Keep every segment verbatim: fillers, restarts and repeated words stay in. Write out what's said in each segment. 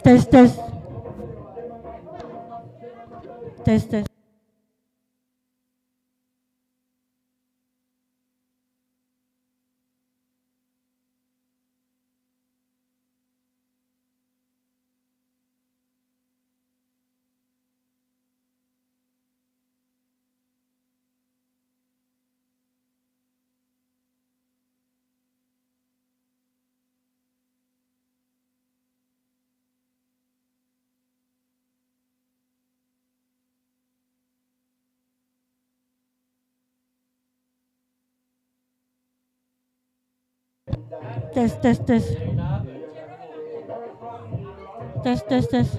Test, test. Test, test. Test, test, test. Test, test, test.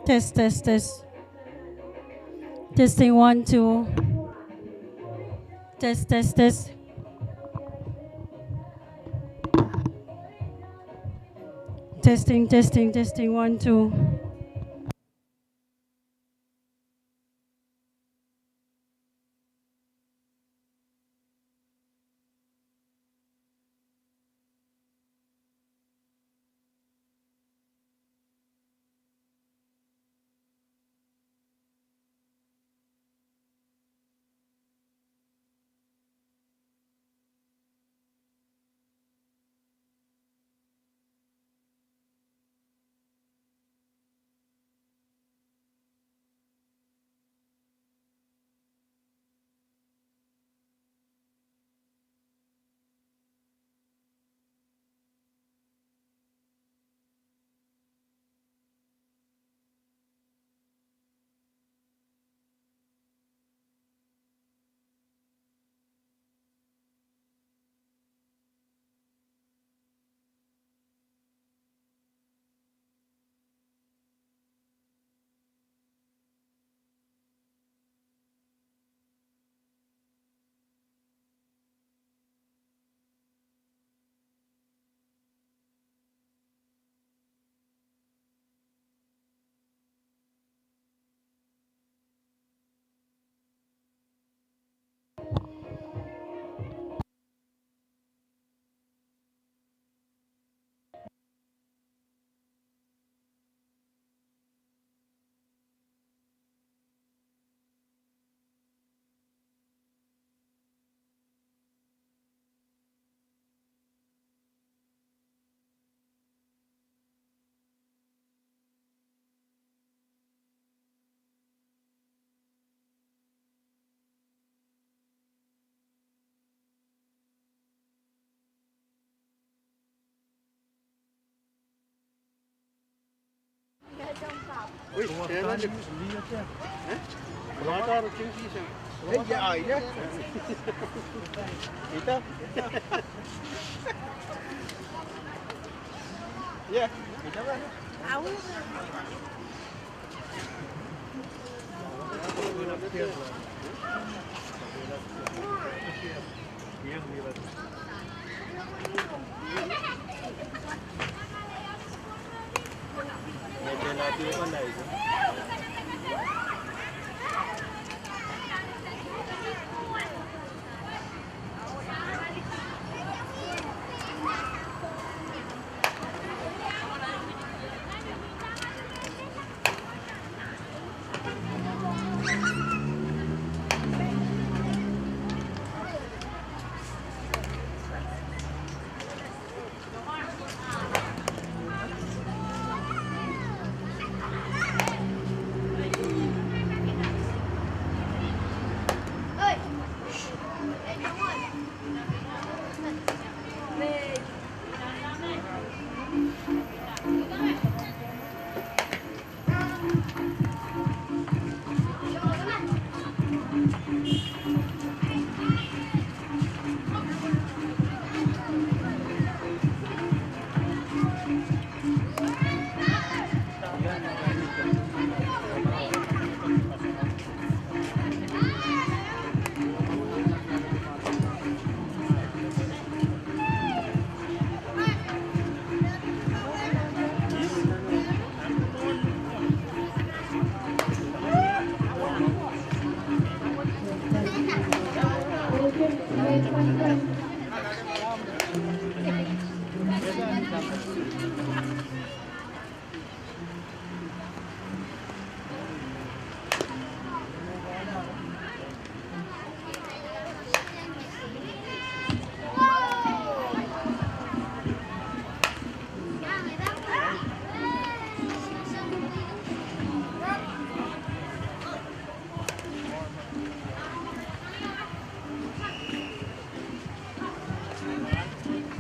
Test, test, test. Testing, one, two. Test, test, test. Testing, testing, testing, one, two.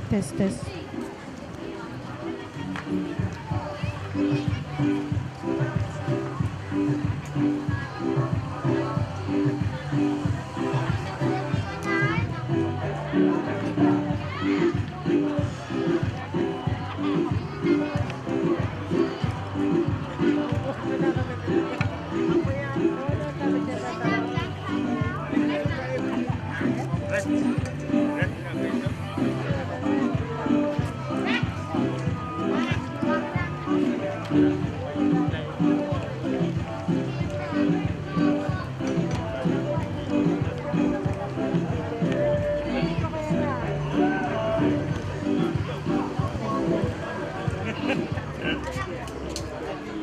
Test, test.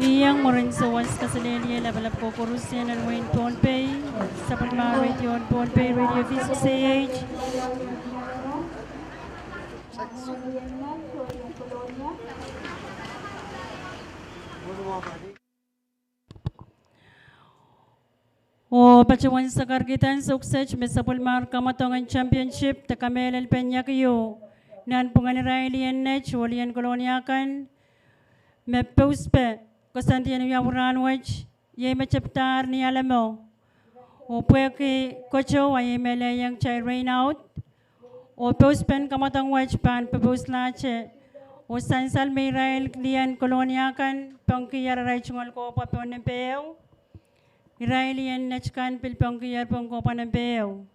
Iang mwurin sewese kaselehlie lapalap kokoaros en wehin Pohnpei, sapwellimar radio en Pohnpei, Radio V six A H. Oh patohwan sakarkihda ansou kiset me sapwellimar kamwadong en championship de kamehlel pen iak ieu nanpwungen irail lien net oh lien Kolonia kan me pouspe koasoandi en wiawi rahnwet, iei me tepdahr ni alehmo. Oh pwehki koato, a iei me lelohng tai rain out. Oh pouspen kamwadong wet pahn poposlahte. Oh sansal me irail lien Kolonia kan pengkiher arail tungoal kohpwa pohn nempe ehu. Irail lien net kan pil pengkiher pohn kohpwa nempe ehu.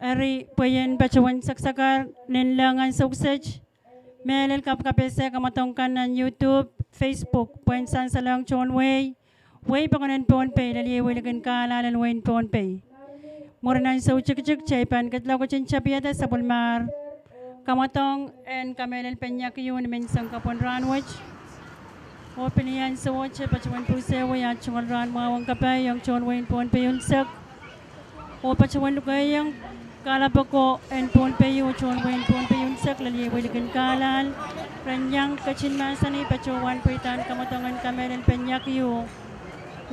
Eri pwe ien patohwan sakasakar nin leng ansou kiset, mehlel kapkapehse kamwadong kan nan YouTube, Facebook, pwehn sansalehng tohn wehi, wehi pokon en Pohnpei, lel iei wehi likin Carlisle en wehin Pohnpei. Mwurin ansou tikitik, kitail pahn ketilong ketin tapihada sapwellimar kamwadong en kamehlel pen iak ieu ni menseng kapwen rahnwet. Oh pil ni ansou wet, patohwan pwusehwei aht tungoal rahn mwahu en kapai ong tohn wehin Pohnpei unsek. Oh patohwan lukehiong kalapw ko en Pohnpei oh tohn wehin Pohnpei unsek, lel iei wehi likin Carlisle, ren iang ketin mahsanih patohwan pweidahn kamwadong en kamehlel pen iak ieu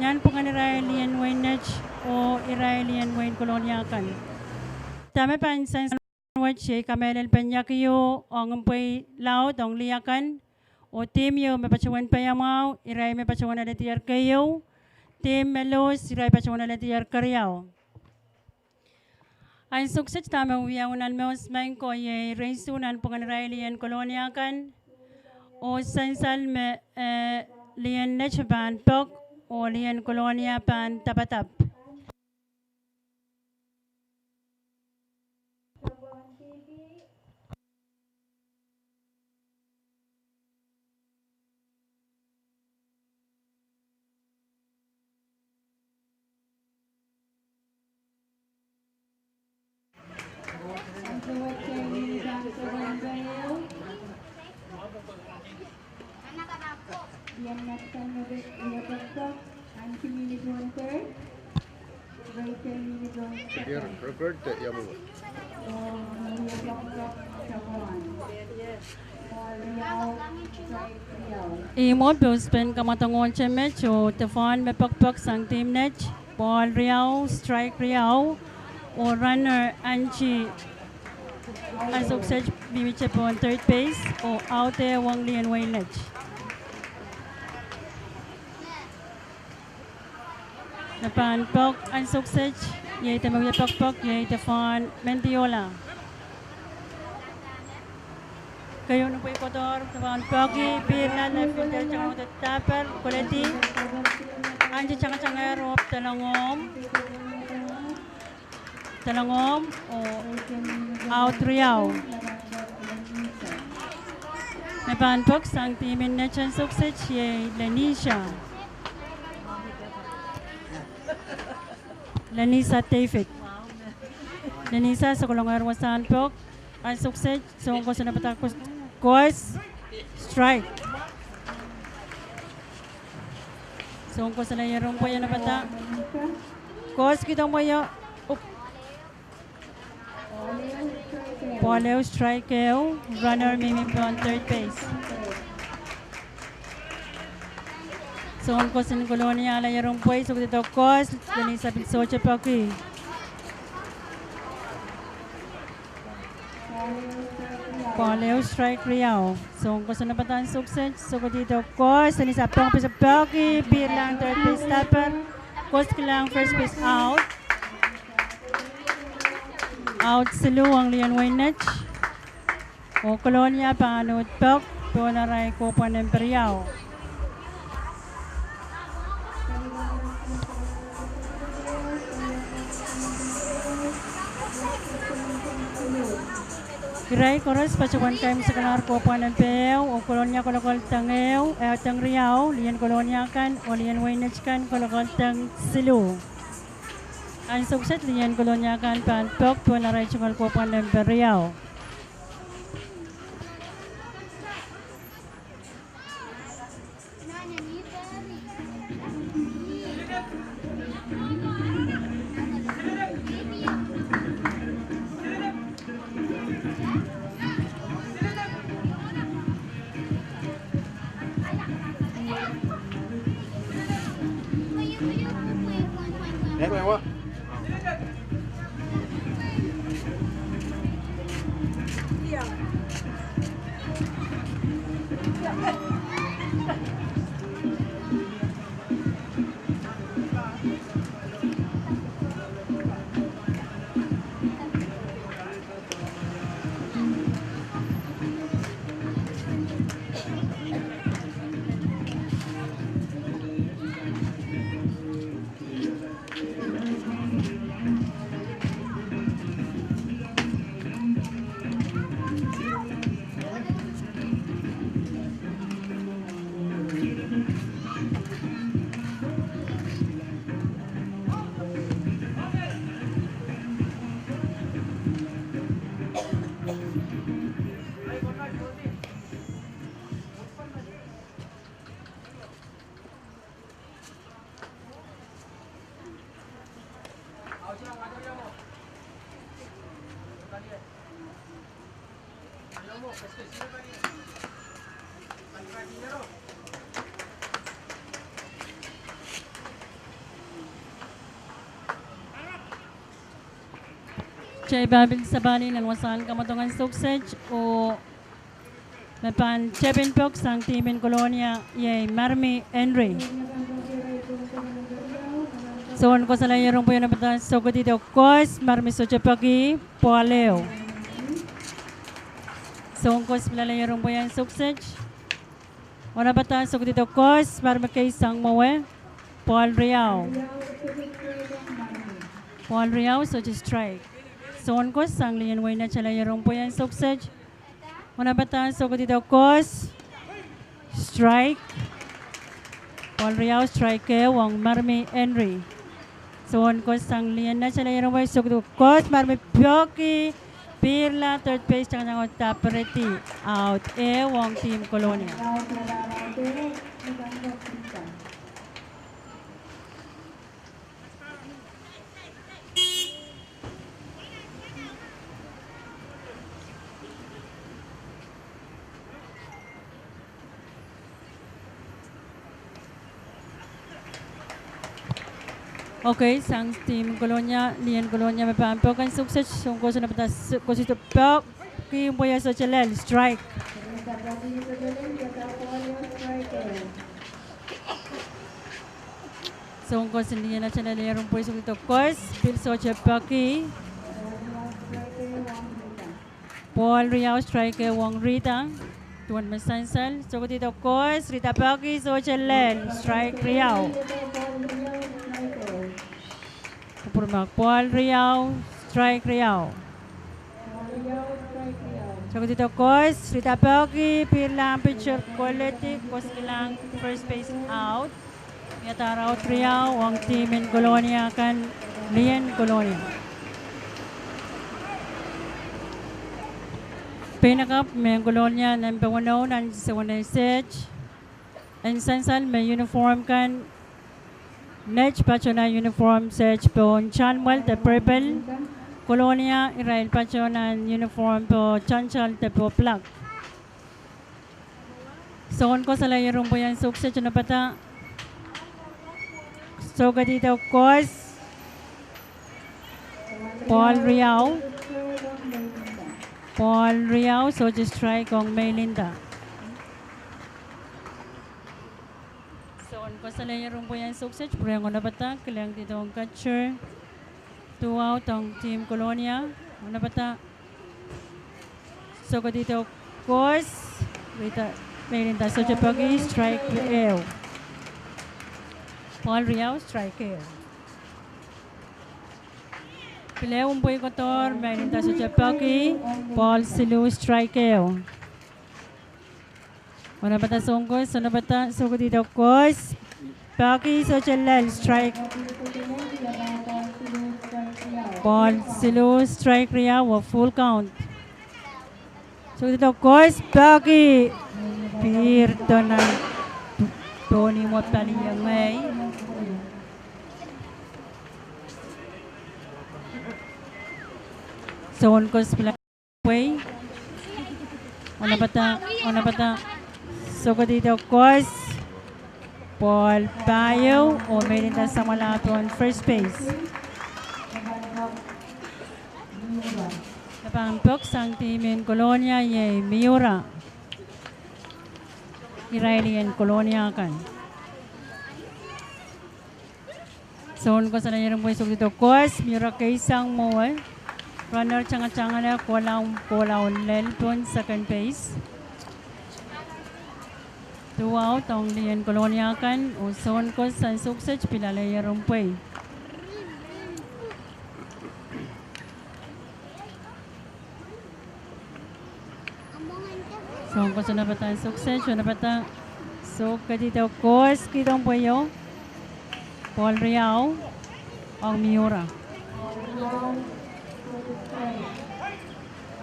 nanpwungen irail lien wehin net oh irail lien wehin Kolonia kan. Dahme pahn sansal wet iei kamehlel pen iak ieu ong mpwei laud ong lih akan. Oh team ieu me patohwan paiamwahu, irail me patohwan alehdier keieu. Team me lose, irail patohwan alehdier keriau. Ansou kiset dahme wiawi nan mouse maing ko iei race nan pwungen irail lien Kolonia kan. Oh sansal me, eh, lien Net pahn pok, oh lien Kolonia pahn dapdap. Ih mwo pwe uspen kamwadang ohte met oh defohn me pokpok sang team Net, ball riau, strike riau, oh runner Angie ansou kiset mihmihte pohn third base oh out ong lien wehin Net. Me pahn pok ansou kiset, iei de me wie pokpok, iei defohn Mendiola. Keieu ni pwei kohdohr, defohn peki, pihrla, left fielder tangawong de daper, koledi. Angie tangatangehr oh dalongomw. Dalongomw oh out riau. Me pahn pok sang team en Net ansou kiset iei Lenisa. Lenisa David. Lenisa sokolongehr wasahn pok ansou kiset, soun koasoanehda koas, koas, strike. Soun koasoanehda ierumwei, ianahda koas kihdo mweio. Up. Ball ehu, strike ehu, runner mihmi pohn third base. Soun koasoan Kolonia ale ierumwei, sokehdo koas, Lenisa pil sohte peki. Ball ehu, strike riau. Soun koasoanehda ansou kiset, sokehdo koas, Lenisa pong pil peki, pihrlahng third base daper, koaskihlahng first base out. Out siluh ong lien wehin Net. Oh Kolonia pahn uhd pok pohn arail kohpwanden riau. Irail koaros patohwan kaimwisekalahr kohpwanden ehu oh Kolonia kolokoldeng ehu, eh, deng riau, lien Kolonia kan oh lien wehin Net kan kolokoldeng siluh. Ansou kiset lien Kolonia kan pahn pok pohn arail tungoal kohpwanden riau. Kitail pahn pil sapahl nan wasahn kamwadong ansou kiset oh Me pahn tepin pok sang team en Kolonia iei Marmi Henry. Soun koasoalehier en pwei onopadahr soukedi de koaros, Marmi sohte peki, ball ehu. Soun koaros pilalehier en pwei en sukset. Onopadahr soukedi de koaros, Marmi kei sang mwowe, ball riau. Ball riau sohte strike. Soun koaros sang lien wei nat, alehier en pwei en sukset. Onopadahr soukedi de koaros, strike. Ball riau, strike ehu ong Marmi Henry. Soun koaros sang lien nat, alehier en pwei soukedi de koaros, Marmi peki, pihrla third base, tangtang oh daperedi, out ehu ong team Kolonia. Okay, sang team Kolonia, lien Kolonia me pahn peki en sukset, soun koaros onopadahr s-, koasoia peki, pwei sohte lel, strike. Soun koaros sang lien nat, alehier en pwei sohte koaros, pil sohte peki. Ball riau, strike ehu ong Rita. Duwen me sansal, soukedi de koaros, Rita peki, sohte lel, strike riau. Kupwurmahk, ball riau, strike riau. Soukedi de koaros, Rita peki, pihrla pitcher koledi, koasoikilang first base, out. Iadahr out riau ong team en Kolonia kan, lien Kolonia. Peinakapw mehn Kolonia nempe weneu nan sewenei set. En sansal me uniform kan, met patohwan uniform set pohn tanwel de purple. Kolonia irail patohwan uniform pohn tantal de pohn black. Soun koasoalehier en pwei en sukset onopadahr soukedi de koaros, ball riau. Ball riau sohte strike ong Meilinda. Soun koasoalehier en pwei en sukset pwurehng onopadahr kilangdi dohng catcher. Two out ong team Kolonia. Onopadahr soukedi de koaros, Rita, Meilinda sohte peki, strike ehu. Ball riau, strike ehu. Pil ehu en pwei kohdohr, Meilinda sohte peki, ball siluh, strike ehu. Onopadahr soun koaros, onopadahr soukedi de koaros, peki sohte lel, strike. Ball siluh, strike riau oh full count. Soukedi de koaros, peki, pihrdo nan tohnimwo pali iengei. Soun koaros pil pwei. Onopadahr, onopadahr soukedi de koaros, ball pahieu oh Meilinda samwala pohn first base. Me pahn peki sang team en Kolonia iei Miura. Irail lien Kolonia kan. Soun koasoalehier en pwei soukedi de koaros, Miura kei sang mwowe. Runner tangatangala kohla, kohla oh lel pohn second base. Two out ong lien Kolonia kan oh soun koaros sang sukset pilalehier en pwei. Soun koaros onopadahr sukset, onopadahr soukedi de koaros kihdo en pweio. Ball riau ong Miura.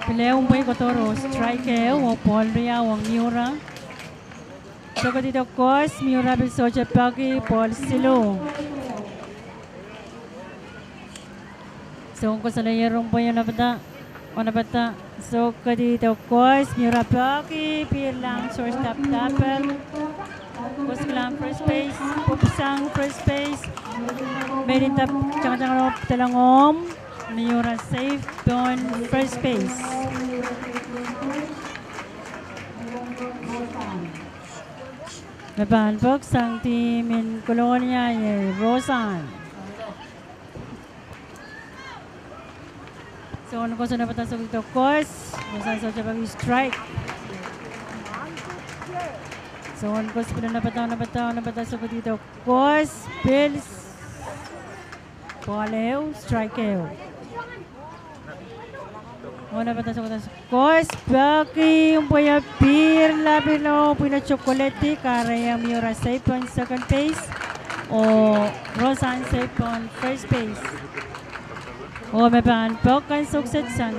Pil ehu en pwei kohdohr oh strike ehu oh ball riau ong Miura. Soukedi de koaros, Miura pil sohte peki, ball siluh. Soun koasoalehier en pwei onopadahr, onopadahr soukedi de koaros, Miura peki, pihrlahng shortstop dapek. Koasoikilang first base, pwupwusang first base. Meilinda tangatangala oh pidelong omw, Miura safe pohn first base. Me pahn pek sang team en Kolonia iei Rosann. Soun koasoanehda sokidi koasoanehda, Rosann sohte pahn strike. Soun koasoanehda, onopada, onopada, onopada sokidi koasoanehda, pils. Ball ehu, strike ehu. Onopada sokidi koasoanehda, peki, pwe e pihrla, pihrla, pwe e chokoledi, kahre iang mi ora safe pohn second base, oh Rosann safe pohn first base. Oh me pahn pek kan sokset sang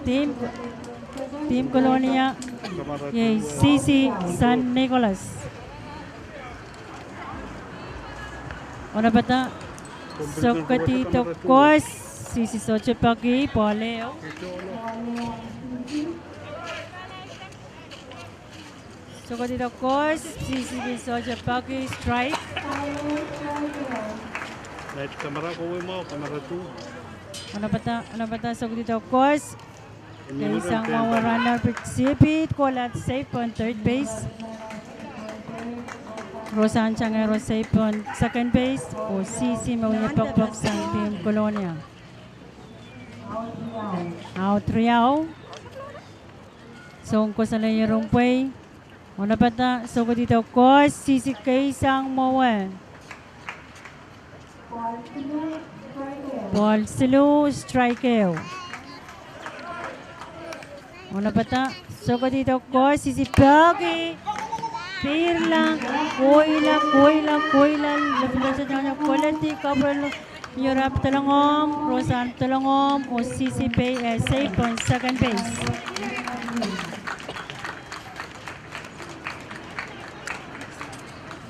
team, team Kolonia, iei Sisi San Nicolas. Onopada, sokidi koasoanehda, Sisi sohte peki, ball ehu. Sokidi koasoanehda, Sisi sohte peki, strike. Onopada, onopada sokidi koasoanehda, keisang mwowe runner pitsipit kohla safe pohn third base. Rosann tangehro safe pohn second base, oh Sisi me wia pokpok sang team Kolonia. Out riau. Soun koasoanehda rongen pwei. Onopada, sokidi koasoanehda, Sisi keisang mwowe. Ball siluh, strike ehu. Onopada, sokidi koasoanehda, Sisi peki, pihrla, koula, koula, koula, lefilasa tana koledi, kapwel, mi ora pidolong omw, Rosann pidolong omw, oh Sisi pei, eh, safe pohn second base.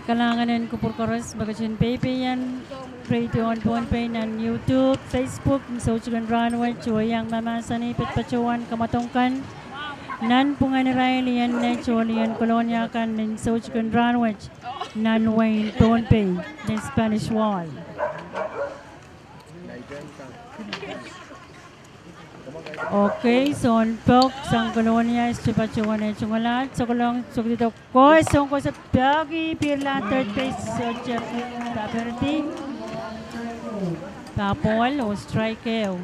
Kalahngan en kupwur koaros me ketin peipeian redio en Pohnpei nan YouTube, Facebook, ni soutik en rahnwet, oh iang mahmahsanih patohwan kamwadong kan nan pwungen irail, ien Nett oh ien Kolonia kan, ni soutik en rahnwet nan wehin Pohnpei, ni Spanish Wall. Okay, soun pok sang Kolonia, sohte patohwan tungoal, sokolong, sokidi koasoanehda, soun koasoanehda peki, pihrla third base, sohte pahn peredi. Pahn ball oh strike ehu.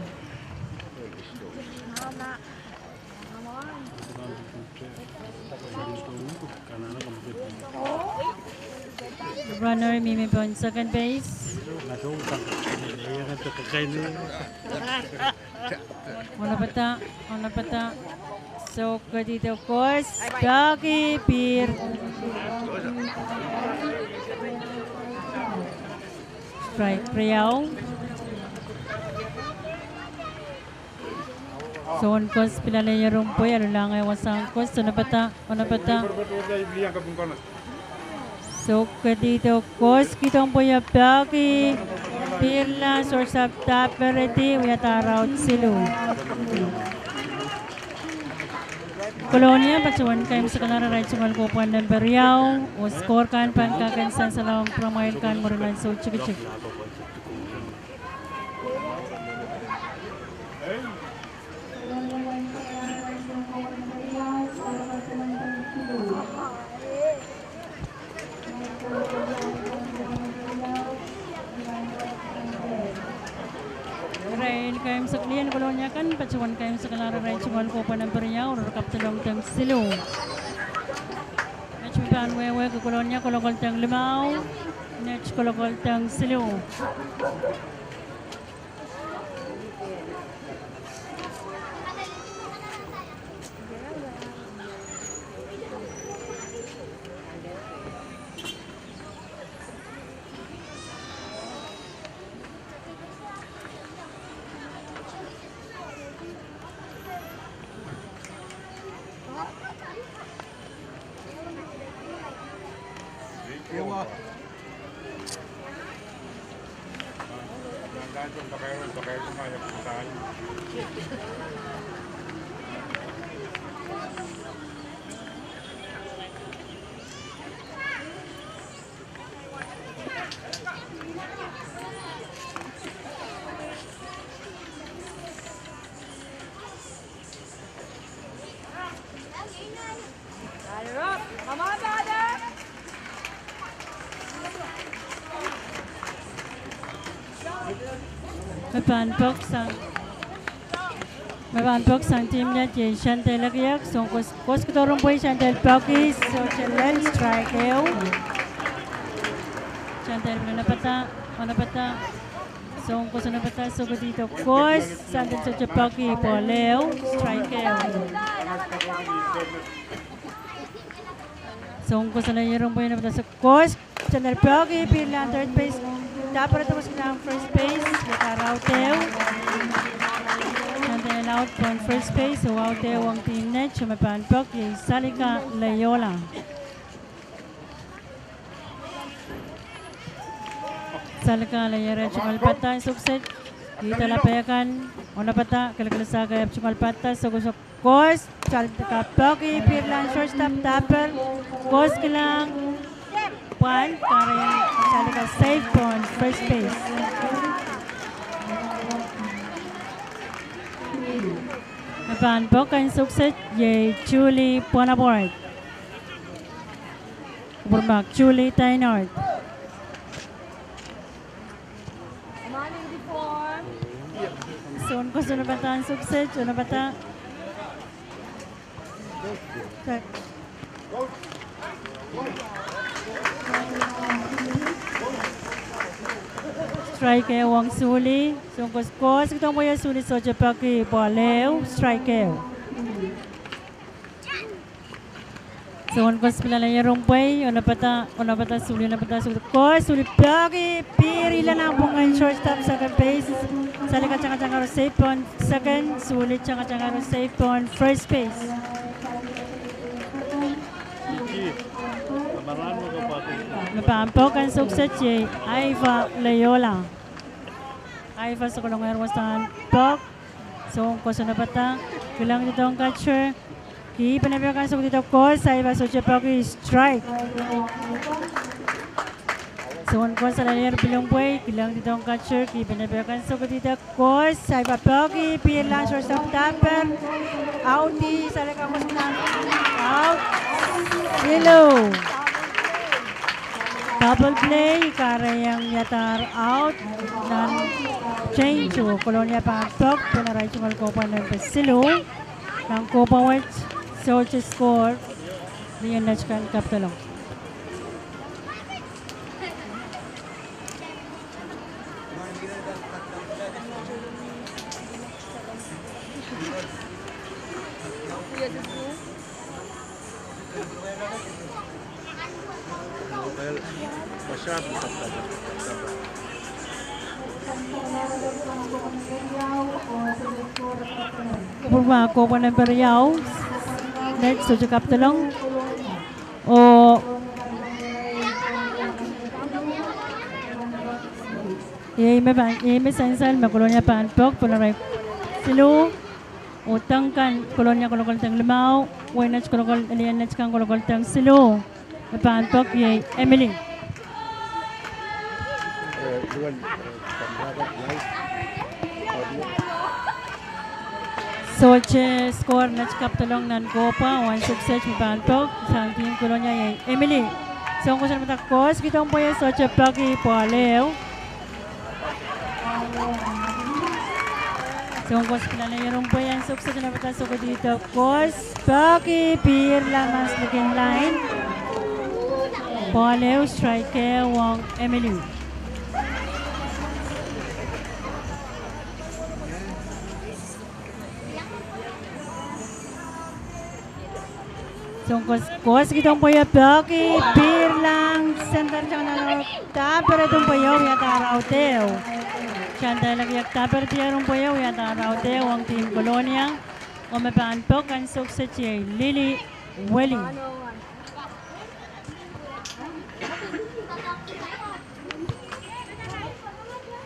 Runner mihmi pohn second base. Onopada, onopada, sokidi koasoanehda, peki, pihr. Strike riau. Soun koasoanehda pil ale rongen pwei, aluhlahng wasahn koasoanehda, onopada, onopada. Sokidi koasoanehda, kihdo pwei, peki, pihrla, shortstop pahn peredi, wiahda arail out siluh. Kolonia patohwan kaimwisekala arail tungoal kohpwuan nempe riau, oh score kan pahn kak en sansalohng pwuramwail kan mwurin ansou tikitik. Irail kaimwiseklahn Kolonia kan patohwan kaimwisekala arail tungoal kohpwuan nempe riau, oh re kak pidolong teng siluh. Nett me pahn wehwehki Kolonia kolokol teng limau, Nett kolokol teng siluh. Me pahn pok sang, me pahn pok sang team net iei Shantel Lekiek, soun kos, kos kidong pwe Shantel peki, sohte lel strike ehu. Shantel pil onopada, onopada, soun kos onopada, sohte kihdo kos, Shantel sohte peki, ball ehu, strike ehu. Soun kos ale iren pwe onopada, sohte kos, Shantel peki, pihrlahng third base, dahpere dohkos kilang first base, iei out ehu. Shantel out pohn first base, oh out ehu ong team net, oh me pahn pok iei Salika Leola. Salika ale iren tungoal pada en sukset, kihda lapalap kan, onopada, kelekelesake tungoal pada, sohte kos, Salika peki, pihrlahng shortstop dahpere, kos kilang, pwand, kahrehiong Salika safe pohn first base. Me pahn pok en sukset iei Julie Bonaparte. Kupwurmahk Julie Tainard. Soun kos onopada en sukset, onopada. Strike ehu ong Suli. Soun kos, kos kihdo pwe iei Suli sohte peki, ball ehu, strike ehu. Soun kos pil ale iren pwe onopada, onopada Suli, onopada Suli, kos Suli peki, pihr ila nan pwungen shortstop second base. Salika tangatangaro safe pohn second, Suli tangatangaro safe pohn first base. Me pahn pok en sukset iei Aiva Leola. Aiva sohte kolongehr wasahn pok. Soun kos onopada, kilang doadoahk catcher. Kihpene peh kan sohte kihdo kos, Aiva sohte peki, strike. Soun kos ale iren pil pwe, kilang doadoahk catcher, kihpene peh kan sohte kihdo kos, Aiva peki, pihrlahng shortstop dahpere, out, Salika kos kilang, out, siluh. Double play, kahrehiong iadahr out, nan change oh Kolonia pahn pok pohn arail tungoal kohpwa nempe siluh. Nan kohpwa wet, sohte score, lien net kan kapidolong. Kupwurmahk kohpwa nempe riau, net sohte kapidolong. Oh iei me pahn, iei me sansal me Kolonia pahn pok pohn arail siluh. Oh deng kan Kolonia kolokol deng limau, wehi net kolokol, lien net kan kolokol deng siluh. Me pahn pok iei Emily. Sohte score net kapidolong nan kohpwa, oh en sukset me pahn pok sang team Kolonia iei Emily. Soun kos onopada, kos kihdo pwe iei sohte peki, ball ehu. Soun kos pil ale iren pwe en sukset, onopada sohte kihdo kos, peki, pihrla nan slikin lain. Ball ehu, strike ehu ong Emily. Soun kos, kos kihdo pwe iei peki, pihrlahng center tangatangaro dahpere, deng pwe iei iadahr out ehu. Shantel Lekiek dahpere, deng pwe iei iadahr out ehu ong team Kolonia. Oh me pahn pok en sukset iei Lily Weli.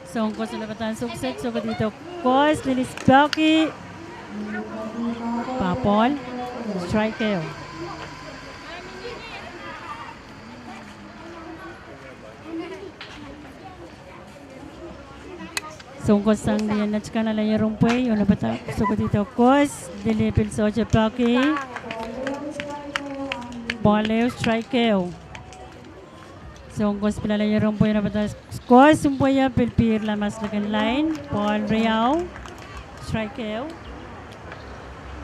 Soun kos onopada en sukset, sohte kihdo kos, Lily peki, pahn ball, strike ehu. Soun kos sang lien net kan ale iren pwe, onopada sohte kihdo kos, Lily pil sohte peki, ball ehu, strike ehu. Soun koas pil ale ier en pwei, onopata koas en pwei o pil pihrla maslikin lain, ball riau, strike ehu.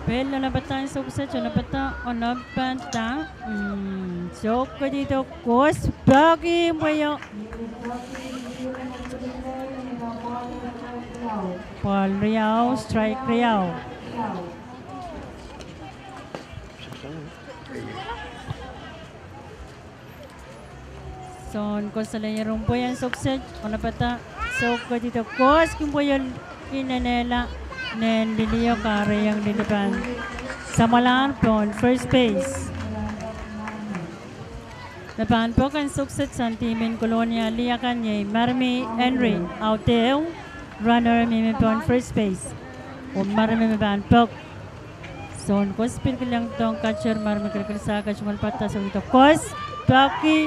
Pil onopata en sohk set, onopata, onopata. Mm, sohk ketihdo koas, peki en pwei o. Ball riau, strike riau. Soun koas ale ier en pwei en sohk set, onopata, sohk ketihdo koas, kin pwei o, kin nenehla, nen lili o kahrehiong lili pahn samwalahr pohn first base. Me pahn pwok en sohk set sang timin Kolonia lih akan iei Marmi Henry, audeu, runner mihmi pohn first base. Oh Marmi me pahn pwok. Soun koas pil kilangdohng catcher, Marmi kilkil sahke tungoal pahda, sohk ketihdo koas, peki.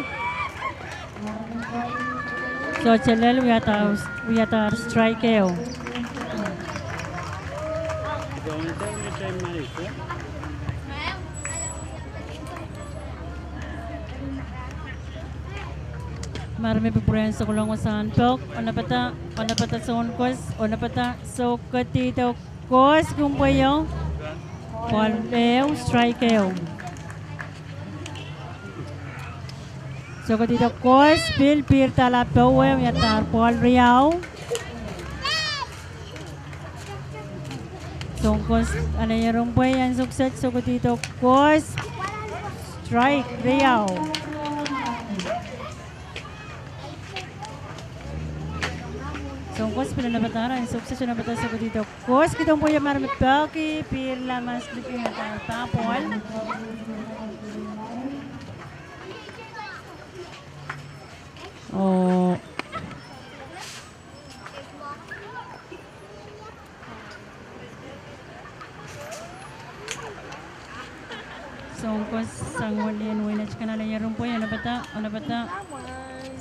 Sohte lel, wiadahr, wiadahr strike ehu. Marmi pil pwurehng sokolong wasahn pwok, onopata, onopata soun koas, onopata, sohk ketihdo koas, kin pwei o. Ball ehu, strike ehu. Sohk ketihdo koas, pil pihrla powe, wiadahr ball riau. Soun koas ale ier en pwei en sohk set, sohk ketihdo koas, strike riau. Soun koas pil onopadahr en sohk set, onopata, sohk ketihdo koas, kihdo pwei o, Marmi peki, pihrla maslikin, wiadahr pah ball. Oh. Soun koas sang welien wein Netkan ale ier en pwei, onopata, onopata,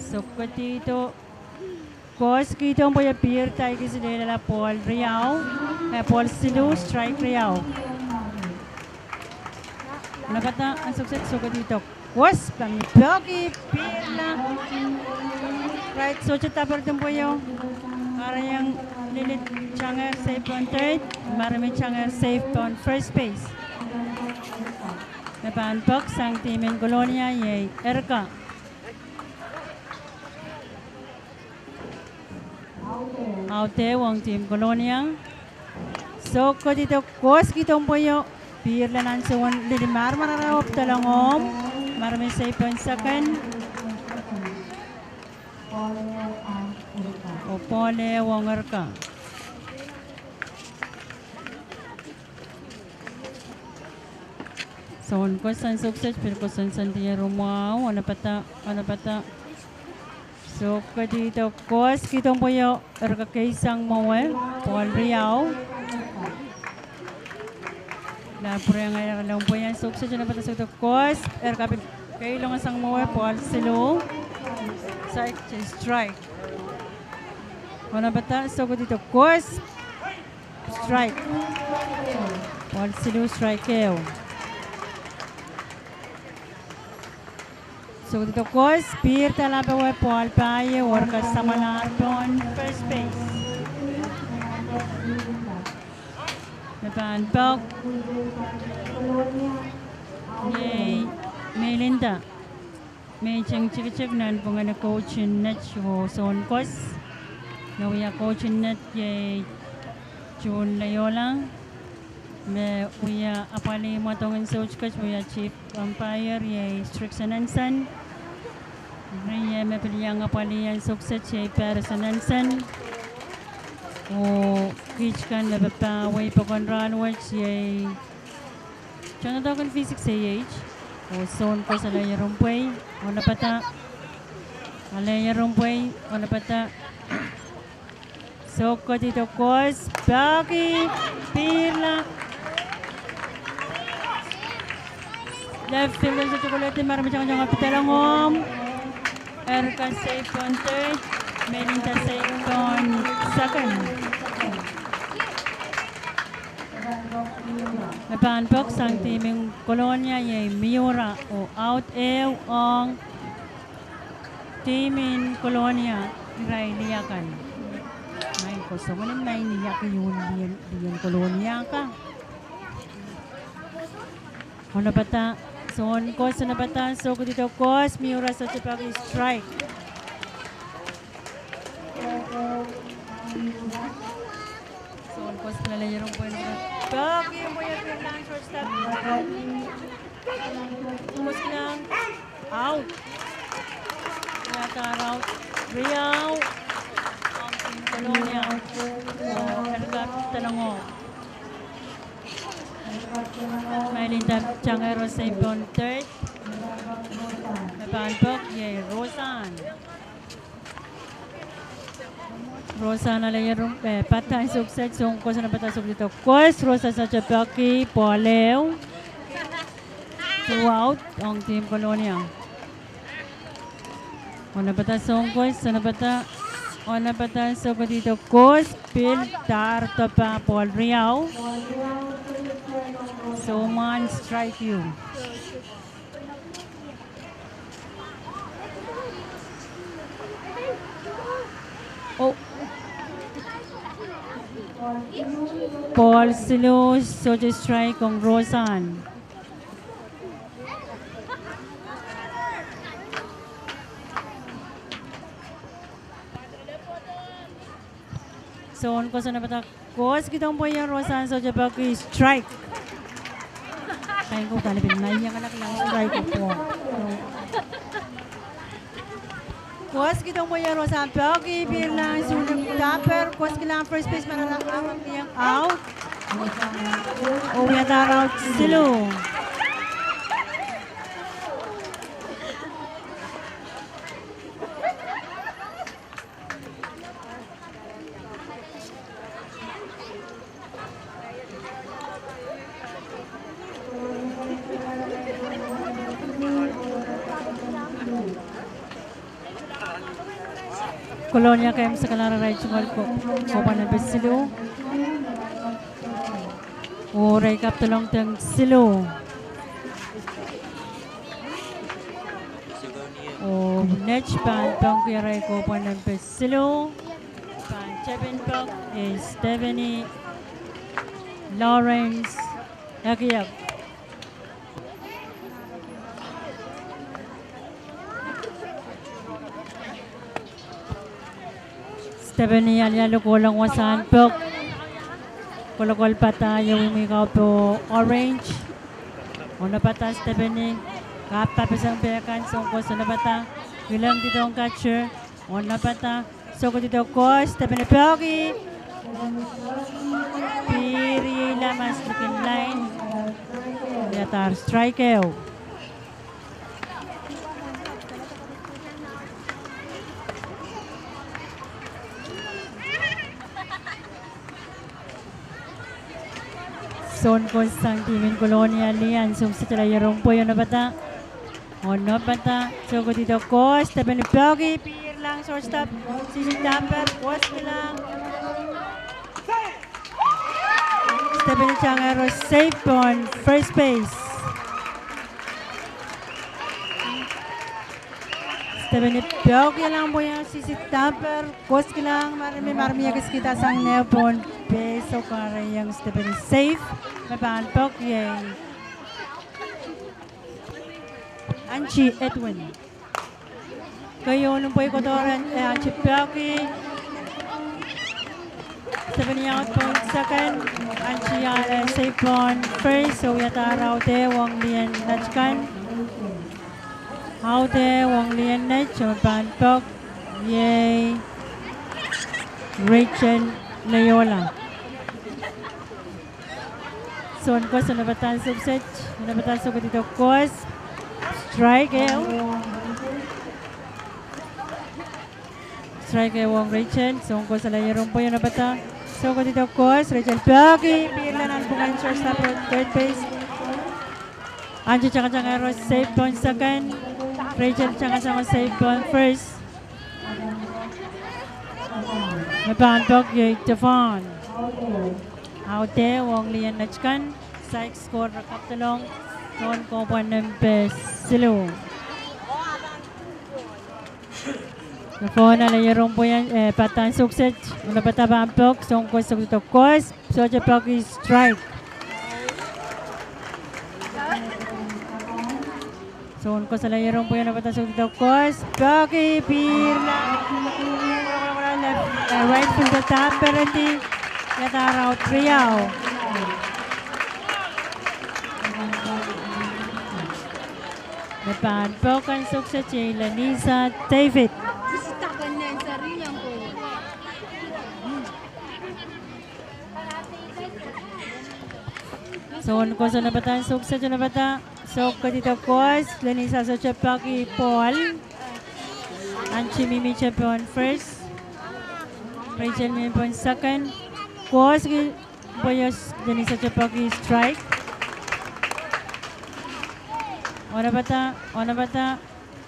sohk ketihdo koas, kihdo pwei o, pihrda kis, lelohla ball riau, eh, ball siluh, strike riau. Onopata en sohk set, sohk ketihdo koas, pahn peki, pihrla. Right, sohte daper, kihdo pwei o. Kahrehiong lili Tanger safe pohn third, Marmi Tanger safe pohn first base. Me pahn pwok sang timin Kolonia iei Erika, audeu ong tim Kolonia. Sohk ketihdo koas, kihdo pwei o, pihrla nan sowen lili marmar o, pwudelong omw, Marmi safe pohn second. Oh ball ehu ong Erika. Soun koas en sohk set, pil koasoansoandi ier en mwahu, onopata, onopata, sohk ketihdo koas, kihdo pwei o, Erika kei sang mwowe, ball riau. Nan pwurehng ale ier en pwei en sohk set, onopata, sohk ketihdo koas, Erika pil keilong sang mwowe, ball siluh, strike, strike. Onopata, sohk ketihdo koas, strike. Ball siluh, strike ehu. Sohk ketihdo koas, pihrda lapowe, ball pahieu, Erika samwalahr pohn first base. Me pahn pwok iei Melinda Meiteng Tikitik nan pwungen coach en net oh soun koas. Me wia coach en net iei June Leola. Me wia apwalih mwadong en sohte ket, me wia chief umpire iei Strickson Hansen. Rie me pil iang apwalih en sohk set iei Patterson Hansen. Oh kiht kan me papah wei pokon rahn wet iei tohndoadoahk en physics A H. Oh soun koas ale ier en pwei, onopata, ale ier en pwei, onopata. Sohk ketihdo koas, peki, pihrla. Left fielder sohte koledi, Marmi Tangatang pwudelong omw. Erika safe pohn third, Melinda safe pohn second. Me pahn pwok sang timin Kolonia iei Miura oh out ehu ong Team en Kolonia, irail lih akan. Maing ko, soangen maing lih akan, lih en, lih en Kolonia ka. Onopata, soun course onopata, soh ketido course, Miura sohte peki strike. Soun course lel ier ong pwehn peki, pwehn peki, pwehn peki, pwehn peki, pwehn peki. Course kilang, out. Ia, out. Riau. Kolonia. Erika Telongo. Mailin tap tangero sei pohn third. Me pahn peki iei Rosan. Rosan ale ier ong, eh, pahn sohte set, soun course onopata soh ketido course, Rosan sohte peki, ball ehu. Two out, ong team Kolonia. Onopata soun course, onopata, onopata soh ketido course, pil dar dopa ball riau. Soh mwahn strike ehu. Oh. Ball siluh, sohte strike ong Rosan. Soun course onopata, course kihdo pwe iei Rosan sohte peki strike. Kain ko, dahla pil mie iang anak lang strike ko. Course kihdo pwe iei Rosan peki, pihrla sulik daper, course kilang first base, maralah, out. Oh, wiadahr out siluh. Kolonia kem sekala rarail tungoal ko, kohpwal nempe siluh. Oh, irail kapdolong deng siluh. Oh, net pahn peki irail kohpwal nempe siluh. Pahn tepin peki, eh, Stephanie Lawrence Ekiek. Stephanie alialu kohlong wasahn peki. Kolokol pada ieu imwi kau pohn orange. Onopata Stephanie, kapw papeseng pehkan, soun course onopata, kilang kihdo catcher, onopata, soh ketido course, Stephanie peki. Pihrla mas likin line. Wiadahr strike ehu. Soun course sang team en Kolonia lih, ansou kiset ale ier ong pwei onopata. Onopata, soh ketido course, Stephanie peki, pihrla shortstop, sisi daper, course kilang. Stephanie tangero safe pohn first base. Stephanie peki iang pwe iang sisi daper, course kilang, marimi, marimi e kiskihda sang neho pohn base, oh kahrehiong Stephanie safe. Me pahn peki iei Angie Edwin. Keieun pwei kohdo, eh, Angie peki. Stephanie out pohn second, Angie ale safe pohn first, oh wiadahr out ehu ong lien net kan. Out ehu ong lien net, oh me pahn peki iei Rachel Leola. Soun course onopata, soh kiset, onopata, soh ketido course. Strike ehu. Strike ehu ong Rachel, soun course ale ier ong pwei onopata. Soh ketido course, Rachel peki, pihrla nanpwungen shortstop, third base. Angie tangatangero safe pohn second. Rachel tangatangero safe pohn first. Me pahn peki iei Stefan. Out ehu ong lien net kan. Saik score re kapdolong. Soun kohpwal nempe siluh. Nohfohn ale ierumwei, eh, padahn sukset, onopada pahn pwok, soun koas sokdi dokos, sohte peki, strike. Soun koas ale ierumwei, onopada sokdi dokos, peki, pihrla, eh, right fielder dahperedi, iadahr aut riau. Me pahn pwok en sukset iei Lenisa David. Soun koas onopada sukset, onopada soh ketido koas, Lenisa sohte peki, ball. Angie mihmihte pohn first, Rachel mihmi pohn second. Koas ki pweios, Lenisa sohte peki, strike. Onopada, onopada,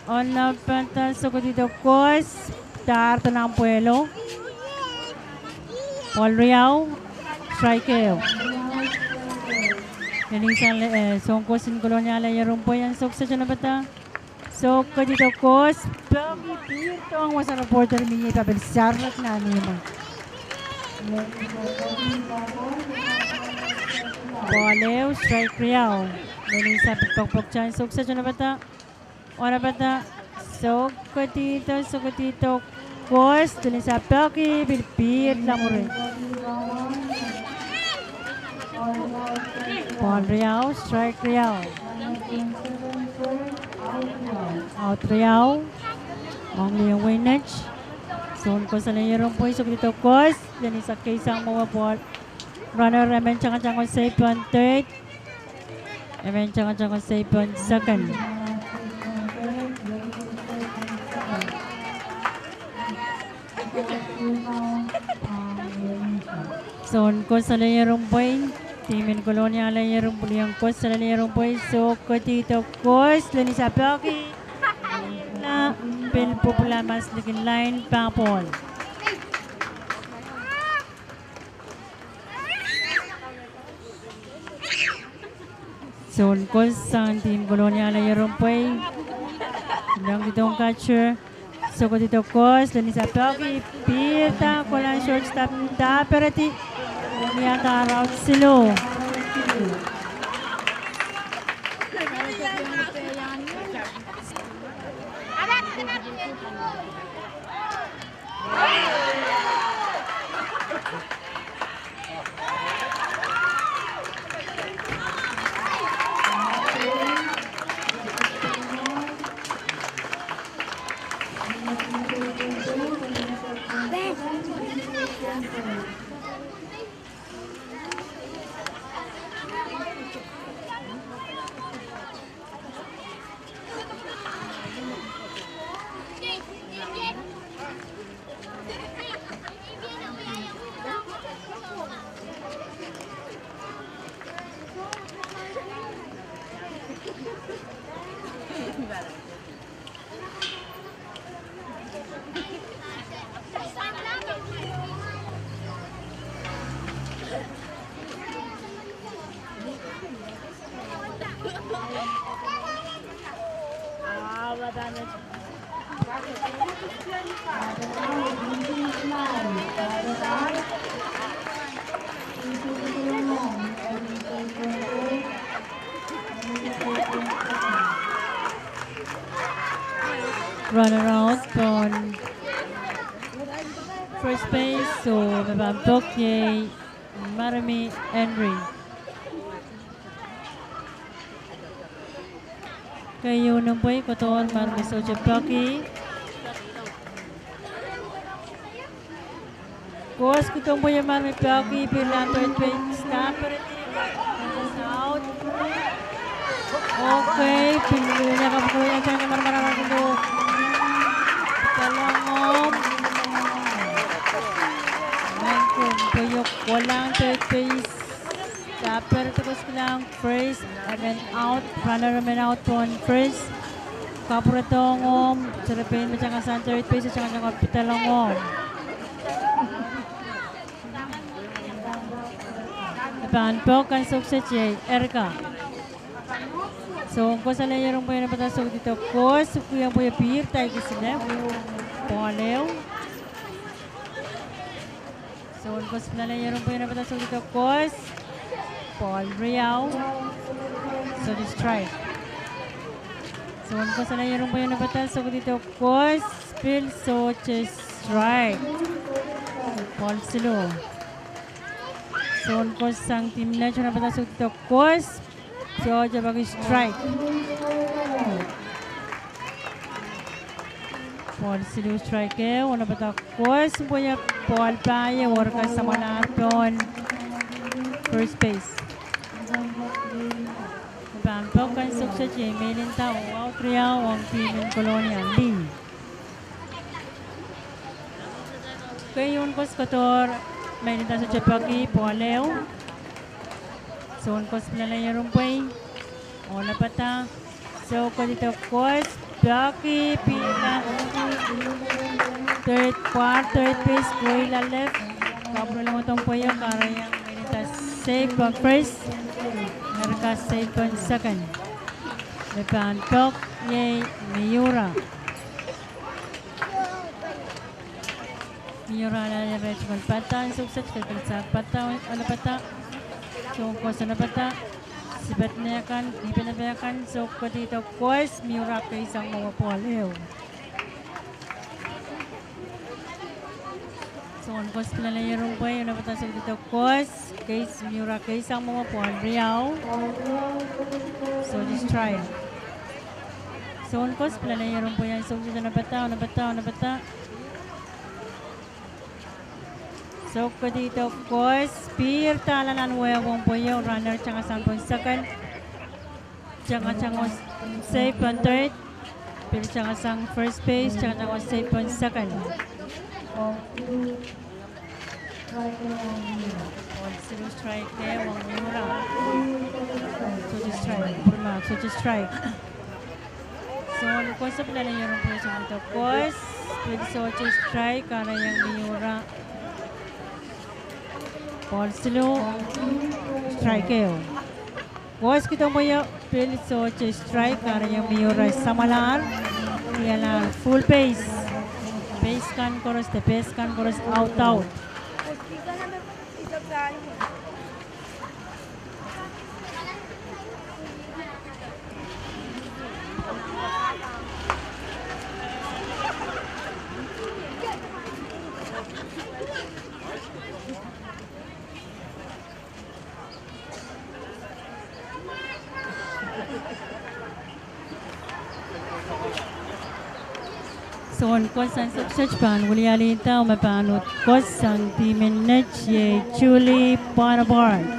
onopada soh ketido koas, dahr dohng pwehlo. Ball riau, strike ehu. Lenisa, eh, soun koas en Kolonia ale ierumwei en sukset, onopada soh ketido koas, peki, pihrdohng wasa reporter mie papil sarat nan ihmw. Ball ehu, strike riau. Lenisa pil pokpokte en sukset, onopada, onopada soh ketido, soh ketido koas, Lenisa peki, pil pihrla mwuri. Ball riau, strike riau. Aut riau ong lihwen weinet. Soun koas ale ierumwei soh ketido koas, Lenisa keisang mwowe ball. Runner emen tangatang koasoi pohn third, emen tangatang koasoi pohn second. Soun koas ale ierumwei, team en Kolonia ale ierumwei, lihwen koas ale ierumwei, soh ketido koas, Lenisa peki, na pil pwupwula mas likin lain pahn ball. Soun koas sang team Kolonia ale ierumwei, lengkihdohng catcher, soh ketido koas, Lenisa peki, pihrda, kolahng shortstop dahperedi, iadahr aut siluh. Runner out pohn first base, soh me pahn pwok iei Marimi Henry. Keieu nin pwei kohdohr, Marimi sohte peki. Koas kihdo pwei, Marimi peki, pihrla third base dahperedi, out. Okay, pil lihwen kapwukoa, iang tang ni marmara kindo. Pidalong omw. Mangkum pweiok kolahng third base dahperedi, koaskihlahng first, emen out, runner emen out pohn first. Kapwuredohng omw, serepein me tangasang third base, tangatang pidalong omw. E pahn pwok en sukset iei Erica. Soun koas ale ierumwei, onopada soh ketido koas, kihong pwei, pihrda, kisile. ball ehu. Soun kos pilada iren pwei, onopada sohte koasoia ball. Riau. Sohte strike. Soun kos pilada iren pwei, onopada sohte koasoia, pil sohte strike. Ball siluh. Soun kos sang team net, onopada sohte koasoia, sohte peki strike. Ball siluh, strike ehu, onopada koasoia pwei, ball pahieu, oh re kak samwalahr pohn first base. Pahn pok kan sukset iei meilinda oh out riau ong team en Kolonia, lih. Keieun kos kohdohr, meilinda sohte peki, ball ehu. Soun kos pilada iren pwei, onopada sohte koasoia, peki, pihla. Third, pwar third base, koila left. Kapwurelong ong pweio, kahrehiong meilinda safe pohn first, America safe pohn second. Me pahn pok iei Miura. Miura alehdi rehn tungoal batter en sukset, ketikihsang batter, onopada. Soun kos onopada, sipedenekan, dipenekan, sohte koasoia, Miura keisang mwowe, ball ehu. Soun kos pilada iren pwei, onopada sohte koasoia, keis, Miura keisang mwowe, ball riau. Sohte strike. Soun kos pilada iren pwei, sohte onopada, onopada, onopada. Sohte koasoia, pihr dahla nan wehwehn pweio, runner tangasang pohn second. Tangatang oh safe pohn third. Pil tangasang first base, tangatang oh safe pohn second. Ball siluh, strike ehu ong Miura. Sohte strike, pwurmahk, sohte strike. Soun kos pilada iren pwei, sohte koasoia, pil sohte strike, kahrehiong Miura. Ball siluh, strike ehu. Koasoia kihdo pweio, pil sohte strike, kahrehiong Miura samwalahr, wialahr full base. Base kan koaros, de base kan koaros, out, out. Soun kos en sukset pahn wilialihda oh me pahn uhd kos sang team en net, iei Julie Bonaparte.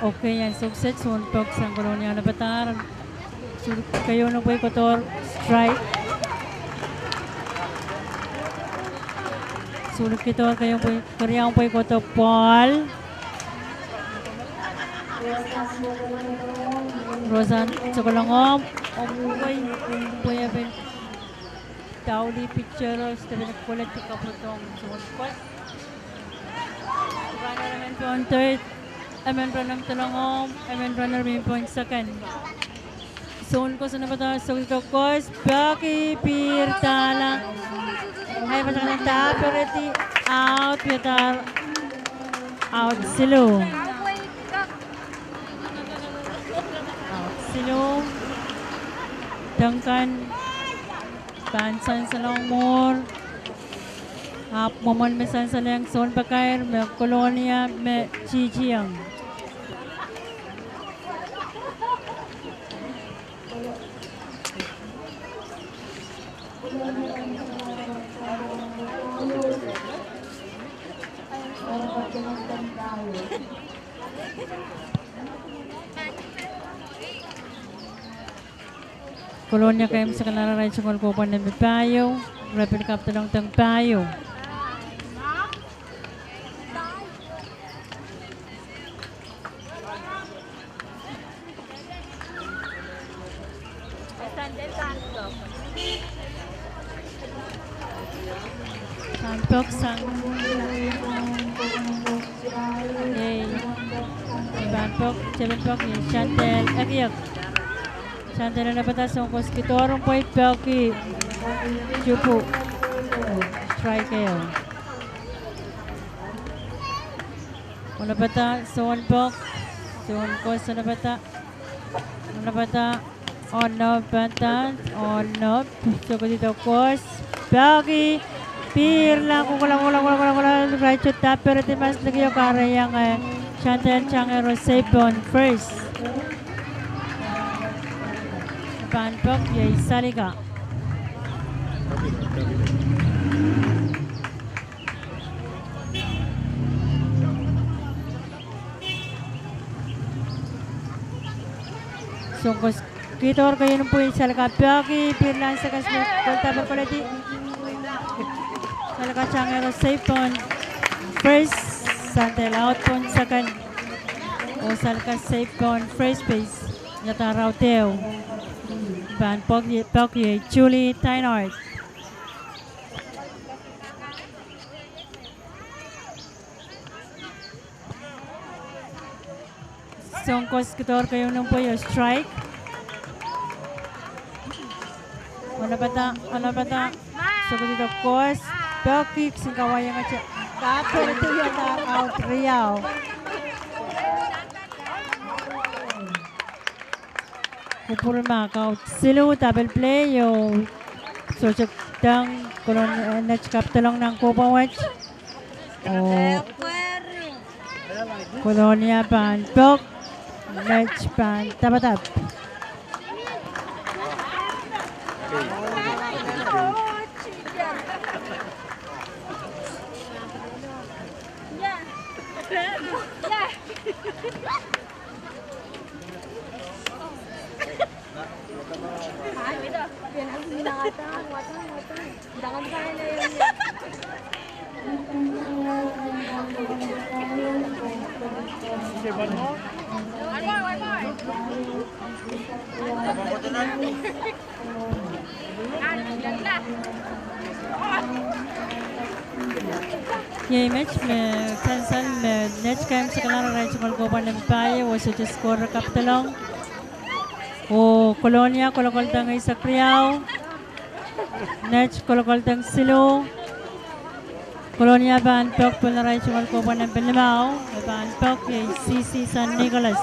Okay, en sukset, soun pok sang Kolonia onopada. Sulik keieun pwei kohdohr, strike. Sulik kihdo keieun pwei, keriaun pwei kohdo, ball. Rosan Sokolongo, Omw wei, pwe emen daulih pitcher o, Stephen Koledi kapwurodohng Sonkos. Runner emen pohn third, emen runner doadoahk, emen runner mih pohn second. Sonkos onopada, sokosok koaros, peki, pihr dahla. Ai, patakan dahpere di, out, pihdahr, out siluh. Out siluh. Tengkan pahn sansalohng mwuhr. Ahpw mwomwen me sansalehng sounpakair me Kolonia me titieng. Kolonia keimwseklahng arail tungoal kohpwand nempe pahieu, re pil kapdolong teng pahieu. Pahn pok sang. Iei. Pahn pok, tepin pok iei Chantel Ekiek. Chantel onopada, Sonkos kidohr ong pwei, peki, tupu. Strike ehu. Onopada, Sonkos, Sonkos onopada. Onopada, onopada, onop, sokosok koaros, peki, pihrla, kokohla, kokohla, kokohla, kokohla, right to dahpere di mas liki o kahrehiong, eh, Chantel Tangero Seipon, first. Pahn pok iei Salika. Sonkos kidohr keieun pwuhk, Salika peki, pihrla, second slip, kolda per koledi. Salika Tangero Seipon, first, Chantel out pohn second. Oh Salika Seipon, first base, iadahr out ehu. Pahn pok iei, pok iei Julie Tynard. Sonkos kidohr keieun pwuhk, oh strike. Onopada, onopada, sokosok koaros, peki, kisin kawaiong ete, dahpere di iadahr out riau. Kupwur mahk, out siluh, double play, oh sohte teng, Kolonia, eh, Net kapdolong nan kohpwand wet. Oh Kolonia pahn pok, Net pahn dapdap. Iei met me sansal me Net keimwseklahng arail tungoal kohpwand nempe pahieu, oh sohte score kapdolong. Oh Kolonia kolokoldeng eisek riau, Net kolokoldeng siluh. Kolonia pahn pok pohn arail tungoal kohpwand nempe limau, me pahn pok iei C C San Nicolas.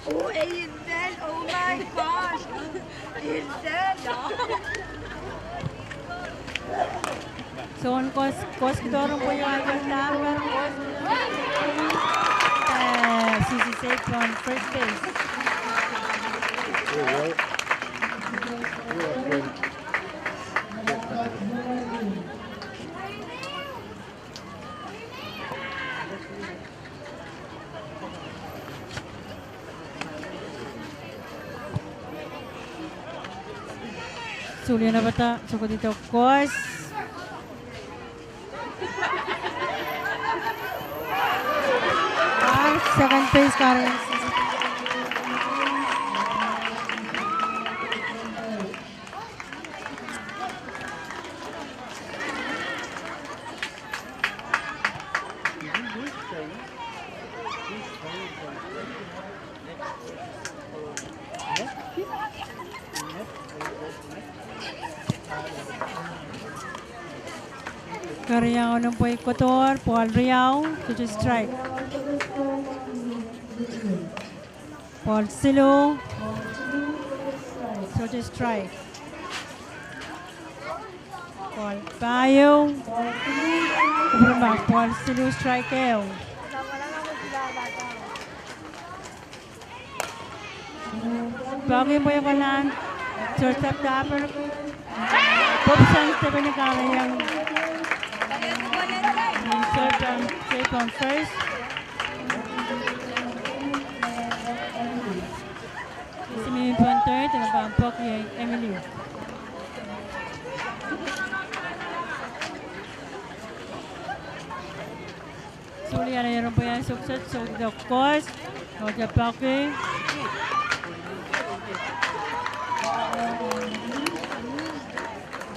Oh, eh, Insel, oh my gosh. Insel. Soun koaros, koaros kidohr pwuhk, oh, akan dahpere, koaros. Eh, C C Seipon first base. Sulian apata, sokodido koas. Ah, second base karen. Keriau en pwei kohdohr, ball riau, sohte strike. Ball siluh, sohte strike. Ball pahieu, kupwuromwahu, ball siluh, strike ehu. Peki pwe e kolahng shortstop Daper. Pwupwusang step en kahrehiong shortstop, safe on first. Simi pwon third, e pahn peki Emily. Sulian ehu en pwei en sukset, sokodido koas, sohte peki.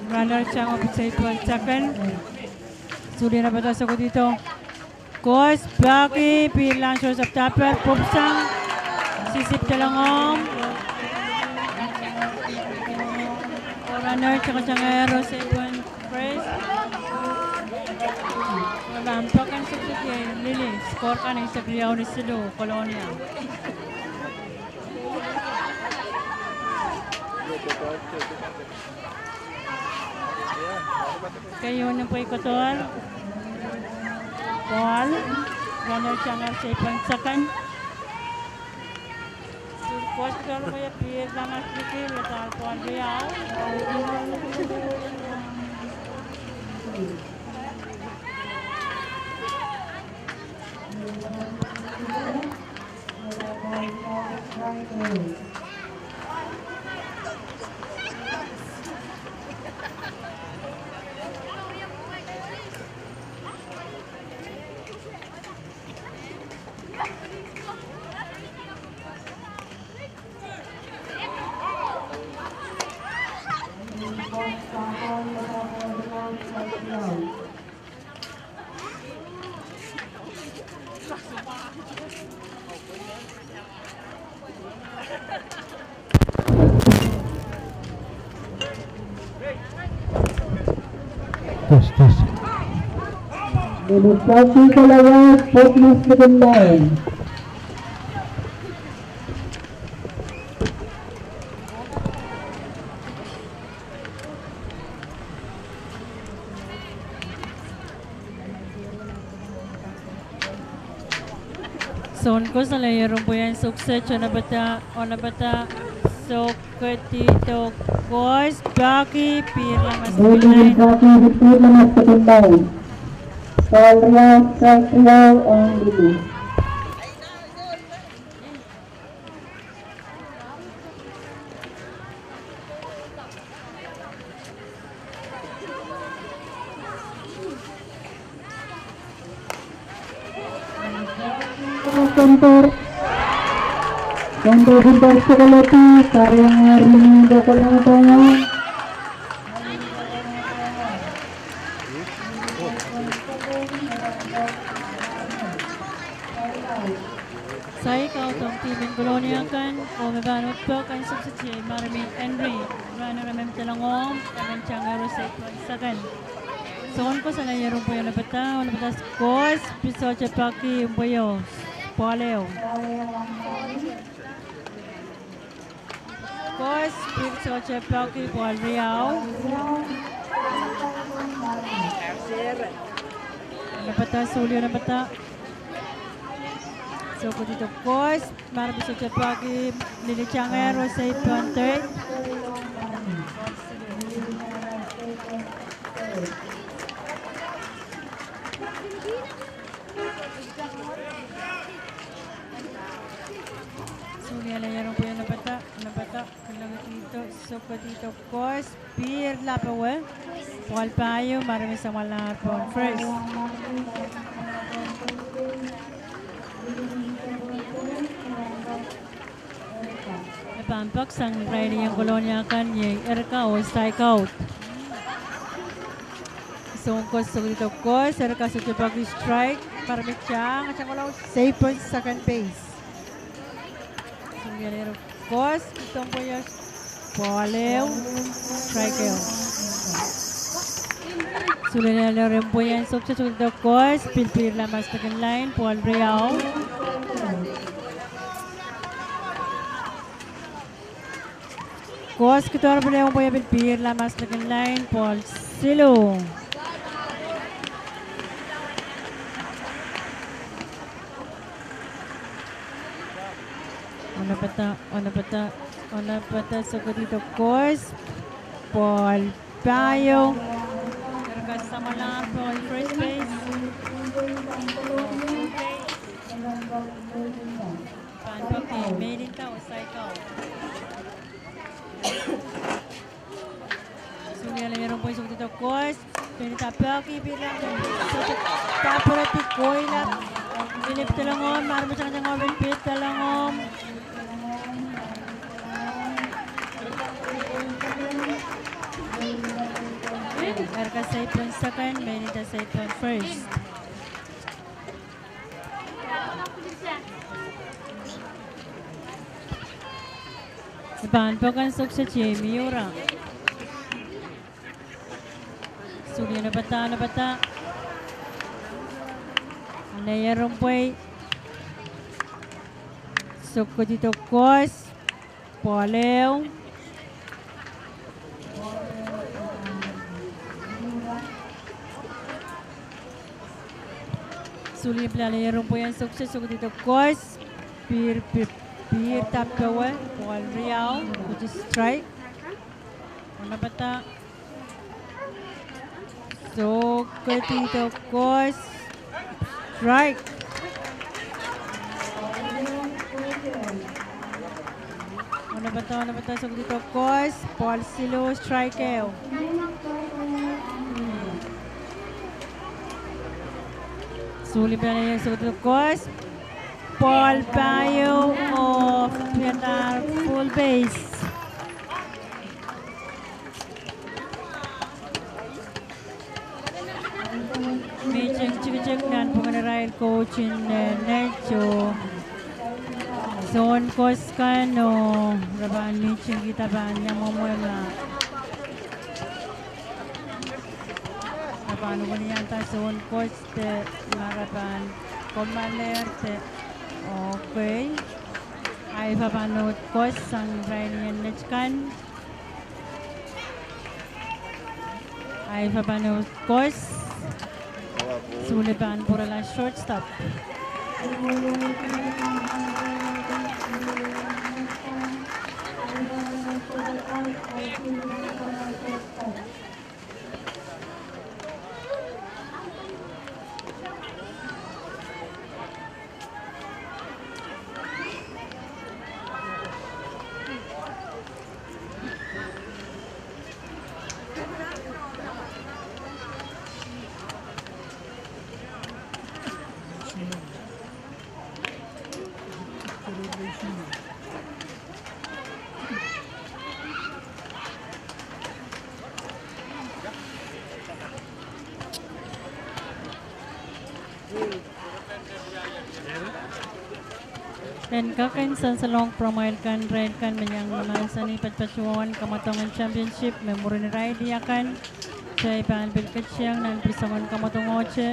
Runner sang oh pitsei pwon second. Sulian apata sokodido koas, peki, pihrlahng shortstop Daper, pwupwusang, sisip delengohng. Runner tangatang ero, safe on first. Pahn peki en sukset iei Lily, score kan eisek riau ni siluh, Kolonia. Keieu en pwei kohdohr. Ball. Runner sang ero, safe on second. Koas ketin pwei, pihrlahng asliki, ladahr ball riau. Test, test. Minit pwukat likin lain. Sounkoso, ale ieren pwei en sukset, onopata, onopata, sokodido koas, peki, pihrlahng asliki, peki, pihrlahng asliki. Ball riau, strike riau, ong Lily. Center. Center, center, sekalati, karianger, lingin, dokolong, dokolong. Sai kaudohng team en Kolonia kan, oh me pahn uhd peki en sukset iei Marmi Henry, runner emen delengohng, emen tangero, safe on second. Sounkoso, ale ieren pwei onopata, onopata koas, pil sohte peki, pweio, ball ehu. Koas, pil sohte peki, ball riau. Onopata, Sulian onopata. Sokodido koas, Marmi sohte peki, Lily tangero, safe on third. Sulian, ale ieren pwei onopata, onopata, kilangedido, sokodido Koas, pihr lap ewe, ball pahieu, ma aramas samwalahr pohn first. Me pahn pek sang irail en Kolonia kan iei Erica oh strike out. Soun koas sokidi tohkoas, Erica sokidi peki strike, ma aramas tang, tang walau, safe pohn second base. Sokidi koas, kitompwe ias, ball ehu, strike ehu. Sulele ren pwe ian sokse sokse tohkoas, pil pihr lamastekin lain, ball riau. Koas kidoar pil ehu pwe pil pihr lamastekin lain, ball siluh. Onopata, onopata, onopata sokedi tohkoas, ball pahieu. Erica samwalahr pohn first base. Pahn peki mehn inda oh strike out. Sulele ren pwe sokedi tohkoas, pil inda peki pil lamastekin, sokedi tapweledi koila. Pilip telengom, ma aramas tang tang oh pil pihr telengom. Erica safe pohn second, mehn inda safe pohn first. Pahn peki sokse Jamie Ura. Sulele onopata, onopata. Sulele ren pwe sokedi tohkoas, ball ehu. Sulele pil ren pwe ian sokse sokedi tohkoas, pihr, pihr, pihr tapwewa, ball riau, which is strike. Onopata. Sokedi tohkoas, strike. Onopata, onopata sokedi tohkoas, ball siluh, strike ehu. Sulele pil ren sokedi tohkoas, ball pahieu, oh, pihrda full base. Mihting tikitik nanpwungen irail coach en, eh, net oh soun koas kan oh re pahn mihtingkihda pahn ia mwomwe ma re pahn wini iangada soun koas de ma re pahn kommoalehr de. Okay. Ahi pahpanohd koas sang irail en net kan. Ahi pahpanohd koas. Sulele pahn pwurala shortstop. En kak en sansalohng pwuromwail kan, irail kan me iang mahsanih patpatohwan kamwadong en championship me mwurin irail akan. Kitail pahn pil ketieng nan pwurodohng kamwadong ohte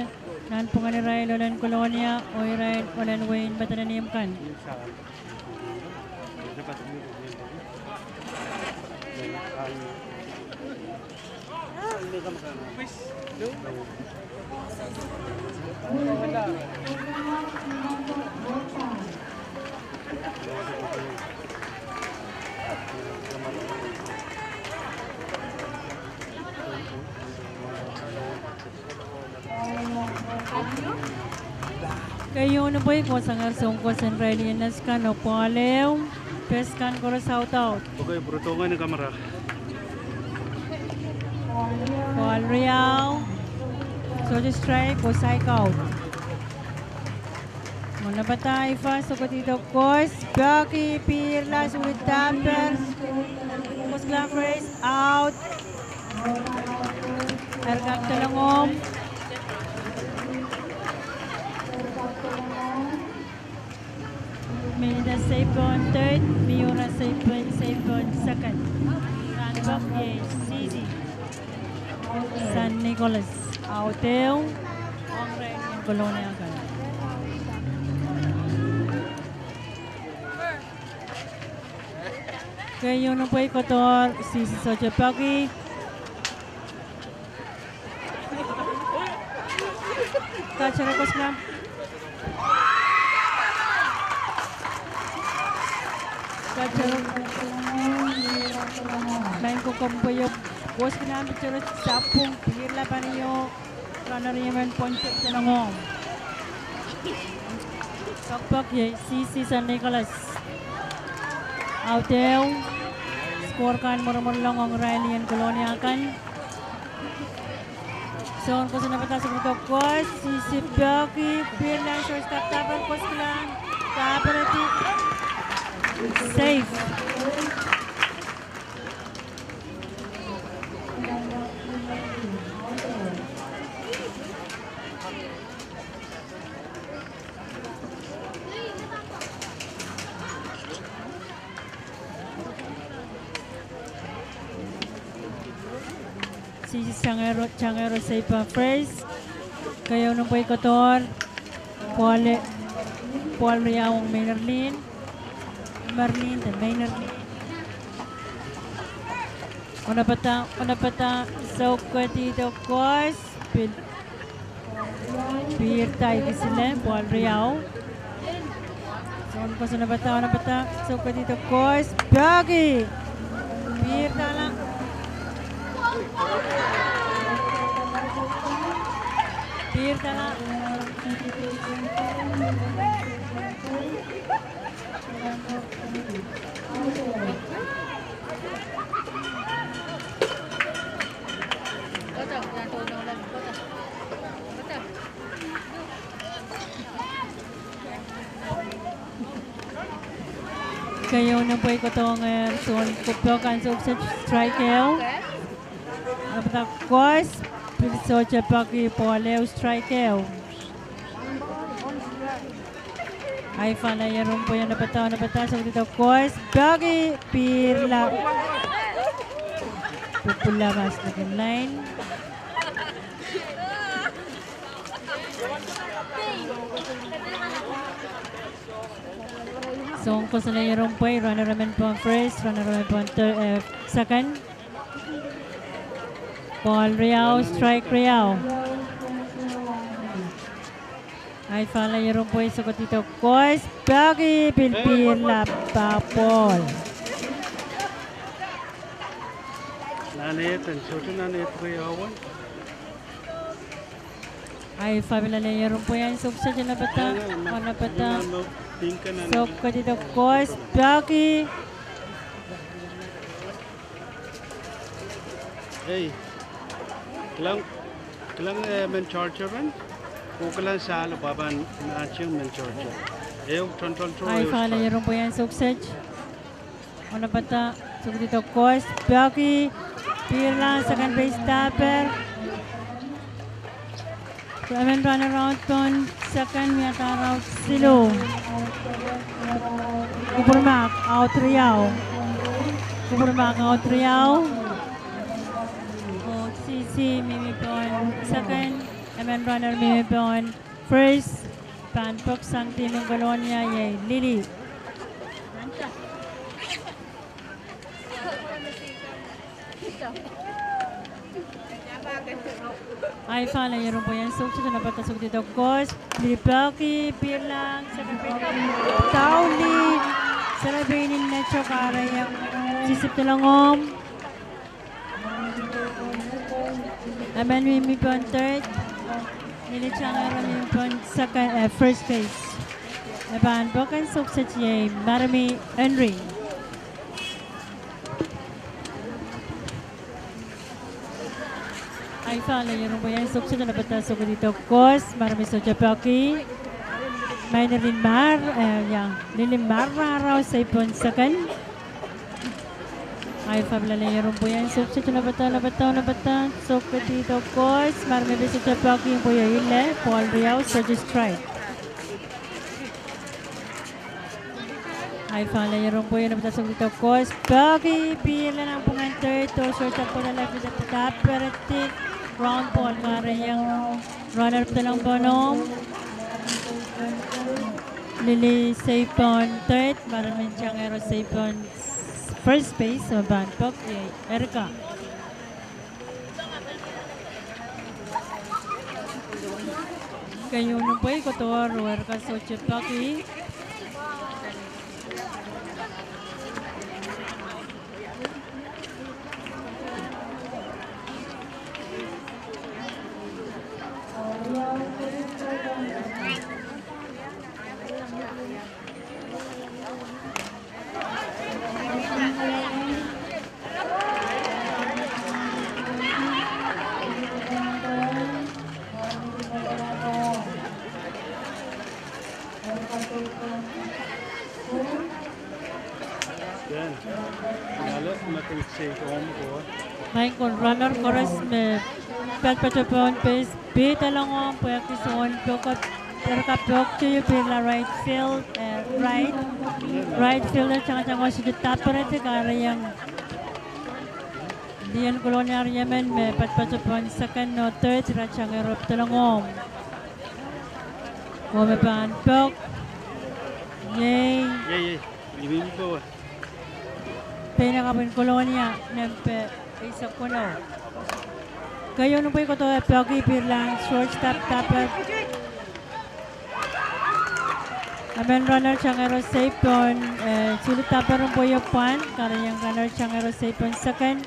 nanpwungen irail ohl en Kolonia oh irail ohl en wehin Madolenihmw kan. Keieun pwei kohsangehr soun koas en irail en net kan oh ball ehu, base kan koaros audaud. Okay, pwurodohng ni kamera. Riau, sohte strike oh strike out. Mwohn apatail fa, sohte kohdo koaros, peki, pihrla, sohte dahper, koskla first, out. Eri kak delongohng. Minit seipon third, mi ura seipon, seipon second. Rahnwet pwukat, C C San Nicolas. Audeu, ong Rahnwet Kolonia kan. Keieun pwukat kohdohr, C C sohte peki. Kak seri koskla. Kak seri. Maing ko kompoio. Koskla pitcher sapwung, pihrla pahn io. Runner emen pwon sehse nongo. Pokpok iei C C San Nicolas. Audeu. Score kan muromurlong ong irail en Kolonia kan. Soun koasoanehda sohte kohdo koaros, C C peki, pihrla, sohte dahper, koskla, dahper edi. Safe. C C Tangero, Tangero Seipa first. Keieun pwukat kohdohr. Bwal, bwal riau ong Merlin. Merlin de Merlin. Onopata, onopata, sohte kohdo koaros, pil. Pihrda, ikisile, bwal riau. Soun koasoanehda, onopata, sohte kohdo koaros, peki. Pihrda la. Pihrda la. Keieun pwukat kohdohng, soun ko peki ansou kiset, strike ehu. Onopata koaros, pil sohte peki, bwal ehu, strike ehu. Ahi fala ieren pwukat, onopata, onopata, sohte kohdo koaros, peki, pihrla. Pwupwula mas looking line. Soun koasoanehda ieren pwukat, runner emen pwon first, runner emen pwon thir-, eh, second. Bwal riau, strike riau. Ahi fala ieren pwukat, sohte kohdo koaros, peki, pil pihrla, pahn bwal. Nan ehu, sohte nan ehu riau. Ahi fala ieren pwukat ansou kiset, onopata, onopata, sohte kohdo koaros, peki. Ei, kilang, kilang, eh, men charger en, oh kilang sahlo pahn matching men charger. Ehu tontol to, ahi fala ieren pwukat ansou kiset. Onopata, sohte kohdo koaros, peki, pihrla, second base dahper. Emen runner out pohn second, wiahda round siluh. Kupwurmahk, out riau. Kupwurmahk, out riau. Oh, C C mihmi pohn second, emen runner mihmi pohn first, pahn pwukat sang team en Kolonia iei Lily. Ahi fala ieren pwukat ansou kiset, onopata sohte kohdo koaros, peki, pihrla, selebreit, tauli, selebreit ni neto kahrehiong, sisip delongohng. Emen mihmi pohn third, Lily Tangero mihmi pohn second, eh, first base. Me pahn pwukat ansou kiset iei Marimi Henry. Aifa ale iren pwoian sokset, onopada sokedi dokos, ma re me sohte peki. Main lili mar, eh, ia, lili mar rahrao, seipon second. Aifa pil ale iren pwoian sokset, onopada, onopada, onopada sokedi dokos, ma re me pil sohte peki, pwe ih ile, ball riau, sohte strike. Aifa ale iren pwoian, onopada sokedi dokos, peki, pihl nan pwungen third, oh shortstop kohla left fielder taperedi, ground ball, kahrehiong runner pedolong pohn home. Lili seipon third, ma re men tangehro seipon first base, oh pahn peki, iei Erica. Keieun pwei kohdohr oh Erica sohte peki. Maing ko, runner koaros me patopato pohn base, pedolong ong pwehki soun pokot, Erica pokte ieu pihrla right field, eh, right, right fielder tangatang oh sohte taperedi, kahrehiong Lian Kolonia riemen me patopato pohn second oh third, ira tangehro pedolong ong. Oh me pahn peki. Iei. Iei, iei. Pein kapw en Kolonia, nempe eisek weneu. Keieun pwei kohdohr peki, pihrla shortstop taper. Emen runner tangehro seipon, eh, sulidaper en pwei oh pwand, kahrehiong runner tangehro seipon second.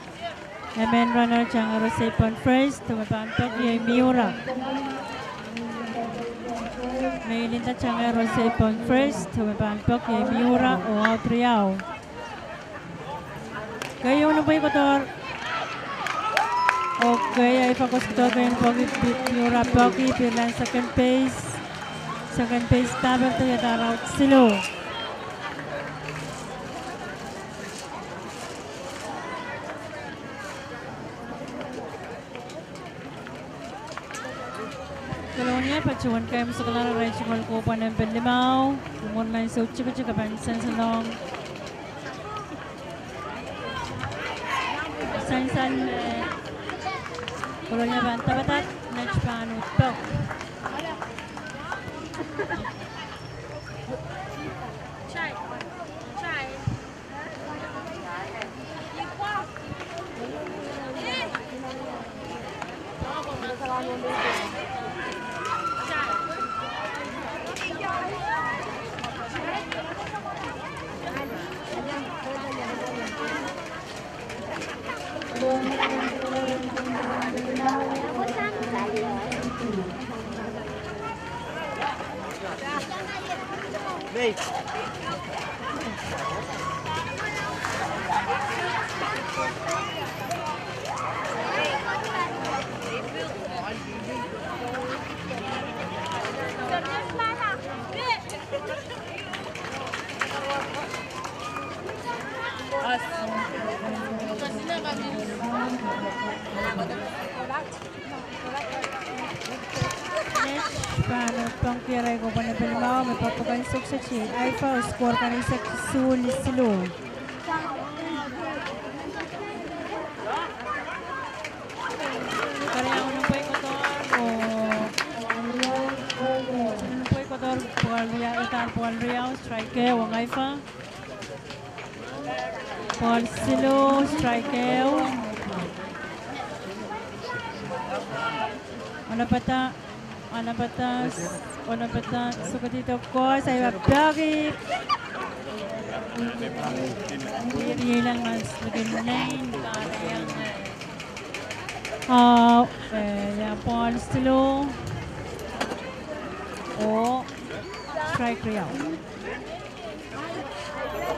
Emen runner tangehro seipon first, oh me pahn peki, iei Miura. Meilinda tangehro seipon first, oh me pahn peki, iei Miura, oh out riau. Keieun pwei kohdohr. Okay, Aifa koasoia keieun peki, pi-, Miura peki, pihrla second base. Second base taper, iei out siluh. Kolonia patohwan kaimwiseklahng arail tungoal kohpwa nempe limau, mwurin ansou tikitik e pahn sansalohng. Sansal, eh, Kolonia pahn dapadak, met pahn uhd peki. Met pahn peki, arail kohpwa nempe limau me peki pokon sokset, Aifa, oh score kan eisek siluh, siluh. Kahrehiong pwei kohdohr, oh, pwei kohdohr, ball riau, etar ball riau, strike ehu ong Aifa. Ball siluh, strike ehu. Onopada, onopada, onopada sokedi dokos, Aifa peki. Iri ilang mas likin nein, kahrehiong, ah, eh, ia, ball siluh. Oh, strike riau.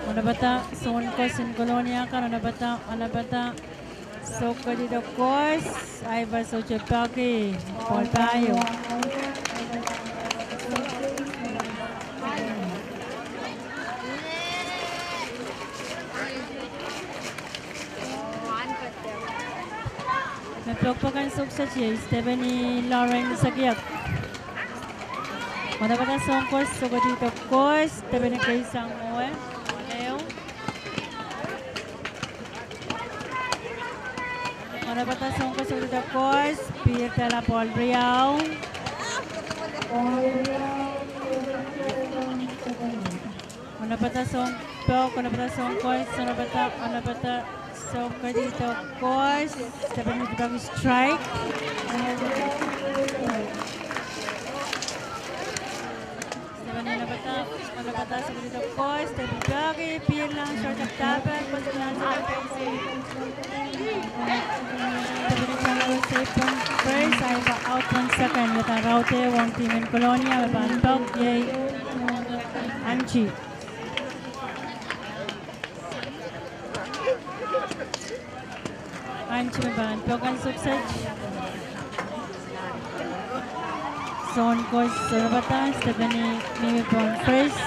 Onopada, soun kos en Kolonia kan, onopada, onopada. Sohkodi de koas, ahi pahn sohte peki, ball pahieu. Me pekpek en sohkset iei Stephanie Lawrence Sekiak. Manapada soun koas, sohkodi de koas, Stephanie Keisang Mowe. Ehu. Manapada soun koas, sohkodi de koas, pihrda ball riau. Manapada soun pok, manapada soun koas, manapada, manapada sohkodi de koas, Stephanie Dibaki strike. Stephanie manapada, manapada sohkodi de koas, Stephanie peki, pihrlahng short tapper, koasoanehdi Stephanie Changero Seipon Fresh, ahi pahn out pohn second, iei raute ong team en Kolonia, me pahn pek iei Angie. Angie me pahn pek en sohkset. Soun koas, sohte manapada, Stephanie mihmi pohn fresh.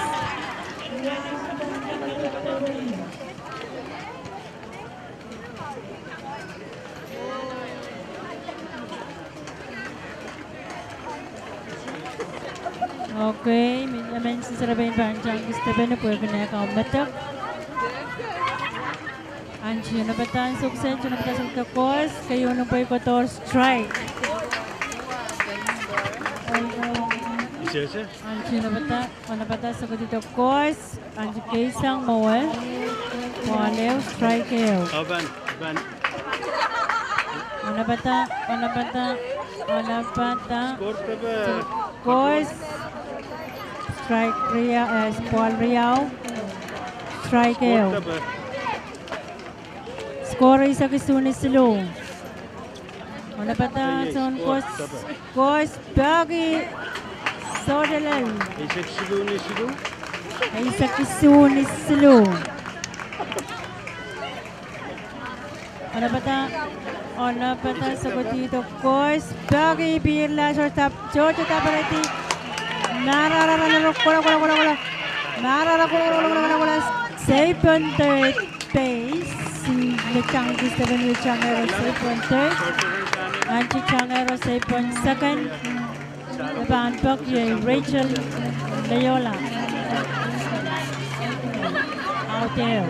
Okay, mi, emen siserepein pahn tangki Stephanie pwehki nek aumedek. Angie manapada sohkset, manapada sohkodi de koas, keieun pwei kohdo strike. Angie manapada, manapada sohkodi de koas, Angie Keisang Mowe, ball ehu, strike ehu. Manapada, manapada, manapada, koas, strike riau, eh, ball riau, strike ehu. Score eisek isuh ni siluh. Manapada soun koas, koas peki, sohte lel. Eisek isuh ni siluh. Manapada, manapada sohkodi de koas, peki, pihrla short tap, short tapper di. Marara, kola, kola, kola, kola. Marara, kola, kola, kola, kola. Seipon third base, me tangki Stephanie Changero Seipon third. Angie Changero Seipon second. Me pahn pek iei Rachel Leola. Out ehu.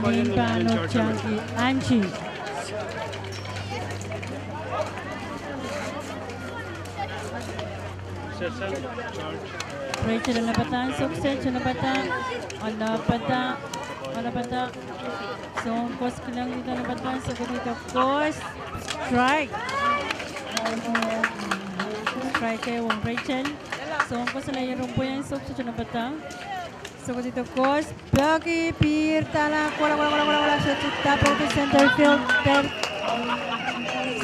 Merlin pahn tangki Angie. Rachel manapada sohkset, manapada, manapada, manapada. Soun koas kilangdi, manapada sohkodi de koas. Strike. Strike ehu ong Rachel. Soun koas lelohng pwehn sohkset, manapada sohkodi de koas, peki, pihrda, kola, kola, kola, kola, kola, short tapper di center fielder.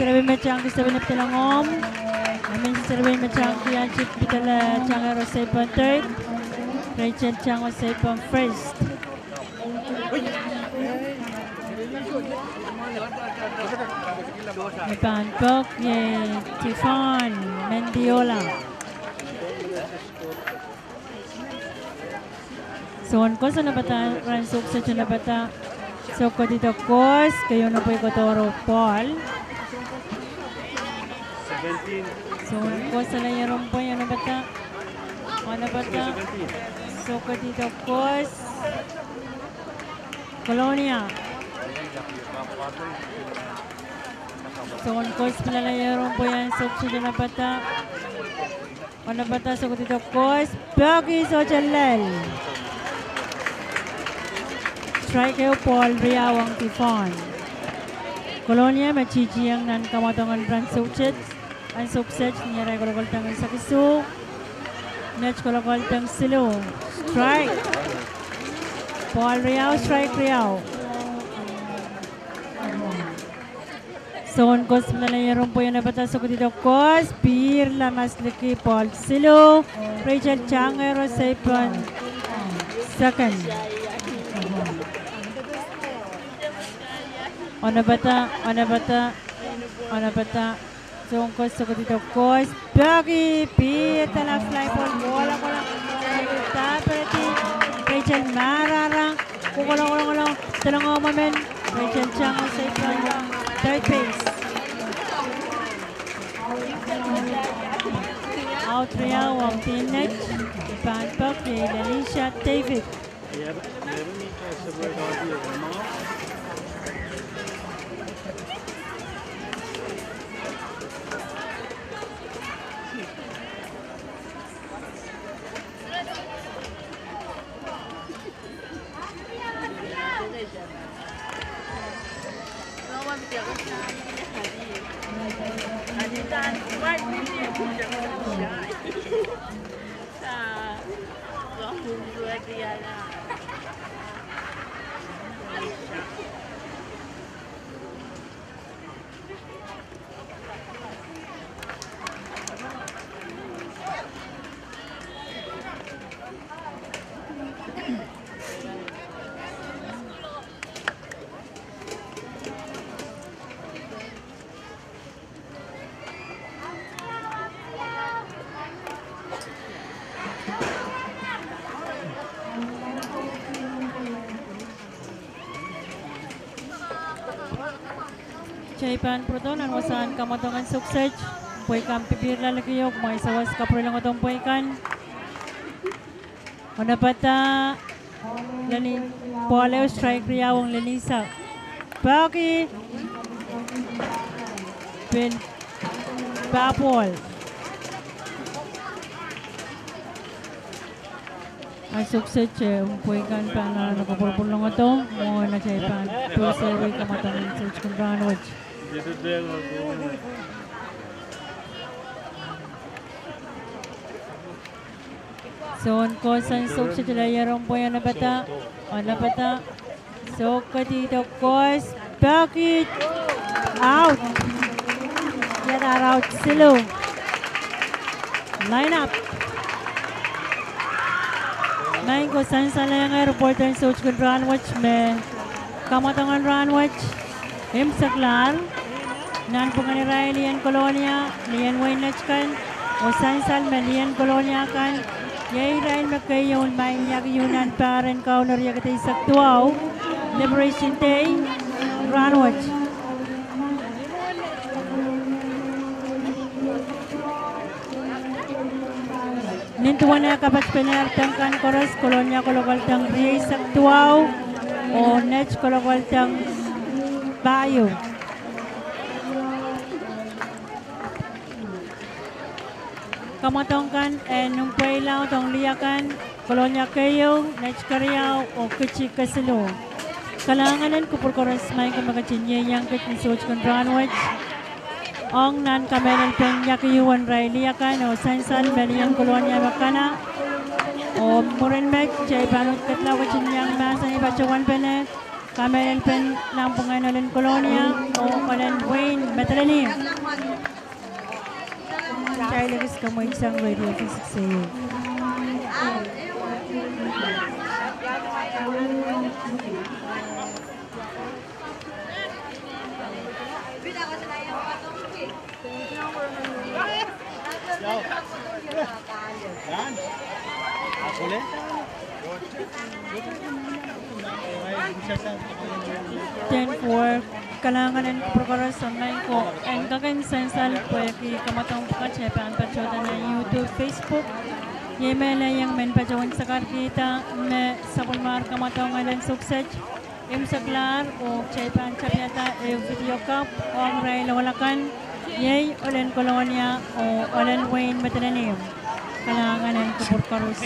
Siserepein me tangki Stephanie Pitelangom. Emen siserepein me tangki Angie Pitala Changero Seipon third. Rachel Changero Seipon first. Me pahn pek iei Tifon Mendiola. Soun koas manapada, ren sohkset manapada, sohkodi de koas, keieun pwei kohdo ball. Soun koas lelohng pwehn manapada, manapada, sohkodi de koas. Kolonia. Soun koas pil lelohng pwehn sohkset manapada. Manapada sohkodi de koas, peki, sohte lel. Strike ehu, ball riau ong Tifon. Kolonia me titieng nan kamwadong en ren sohkset, ren sohkset, ni arail kolokoldeng eisek isuh. Met kolokoldeng siluh. Strike. Ball riau, strike riau. Soun koaros me lel ier en pwei onopata sokedi dokoas, pihrla masliki pohl siluh, Rachel Tangero seipohn second. Onopata, onopata, onopata. Soun koaros sokedi dokoas, peki, pihrla fly ball kohla kohla. David Daperti, Rachel Marara, kohla kohla kohla. Delongo momen, Rachel Tangero seipohn third base. Out riau ong team net, pahn peki Lenisha David. Kitail pahn pwurodo nan wasahn kamwadong en soukiset. Pweikan pipihrla likiok, mwein sawas kapwurelong ohdo pweikan. Onopata, Leni, pohl ehu, strike riau ong Lenisa. Peki, pil, pahn pohl. A soukiset, eh, pweikan pahn anahne kapwurpwurlong ohdo, mwohn atail pahn pwuroseri kamwadong en soukiset en rahn wet. Soun koaros en soukiset lel ier en pwei onopata, onopata. Sokedi dokoas, peki, out. Ier ahr out siluh. Line up. Maing ko, sansal iang ahr pwoud en soukiset en rahn wet me kamwadong en rahn wet. Imwseklahr. Nanpwungen irail lien Kolonia, lien wein Netkan, oh sansal me lien Kolonia kan, iei irail me keieu maing iang iang nan pahr en Kaun riekid eisek duwau, Liberation Day, rahn wet. Nin duwen eh kapatpene ahr deng kan koaros, Kolonia kolokol deng rieisek duwau, oh Net kolokol deng pahieu. Kamwadong kan en mpweila ong lih akan, Kolonia keieu, Net keriau, oh Kiti kesiluh. Kalahngan en kupwur koaros maing ko me ketin ieiang kit ni soukiset en rahn wet. Ong nan kamehlelpen iang iang en irail lih akan, oh sansal me lien Kolonia me kana. Oh mwurin met, kitail pahn uhd kedla ketin iang mahsanih patohwanpene kamehlelpen nanpwungen ohlen Kolonia, oh ohlen wein Madolenihmw. Kitail ekis kamweitsang radio fisiksei. Ten four, kalahngan en kupwur koaros maing ko, en kak en sansal pwehki kamwadong pwukat eh pahn patohda nan YouTube, Facebook. Iei me laiong men patohwan sakarkihda me sapwellimar kamwadong en soukiset. Imwseklahr oh kitail pahn tapihada ehu video kap ong irail ohl akan, iei ohlen Kolonia oh ohlen wein Madolenihmw. Kalahngan en kupwur koaros.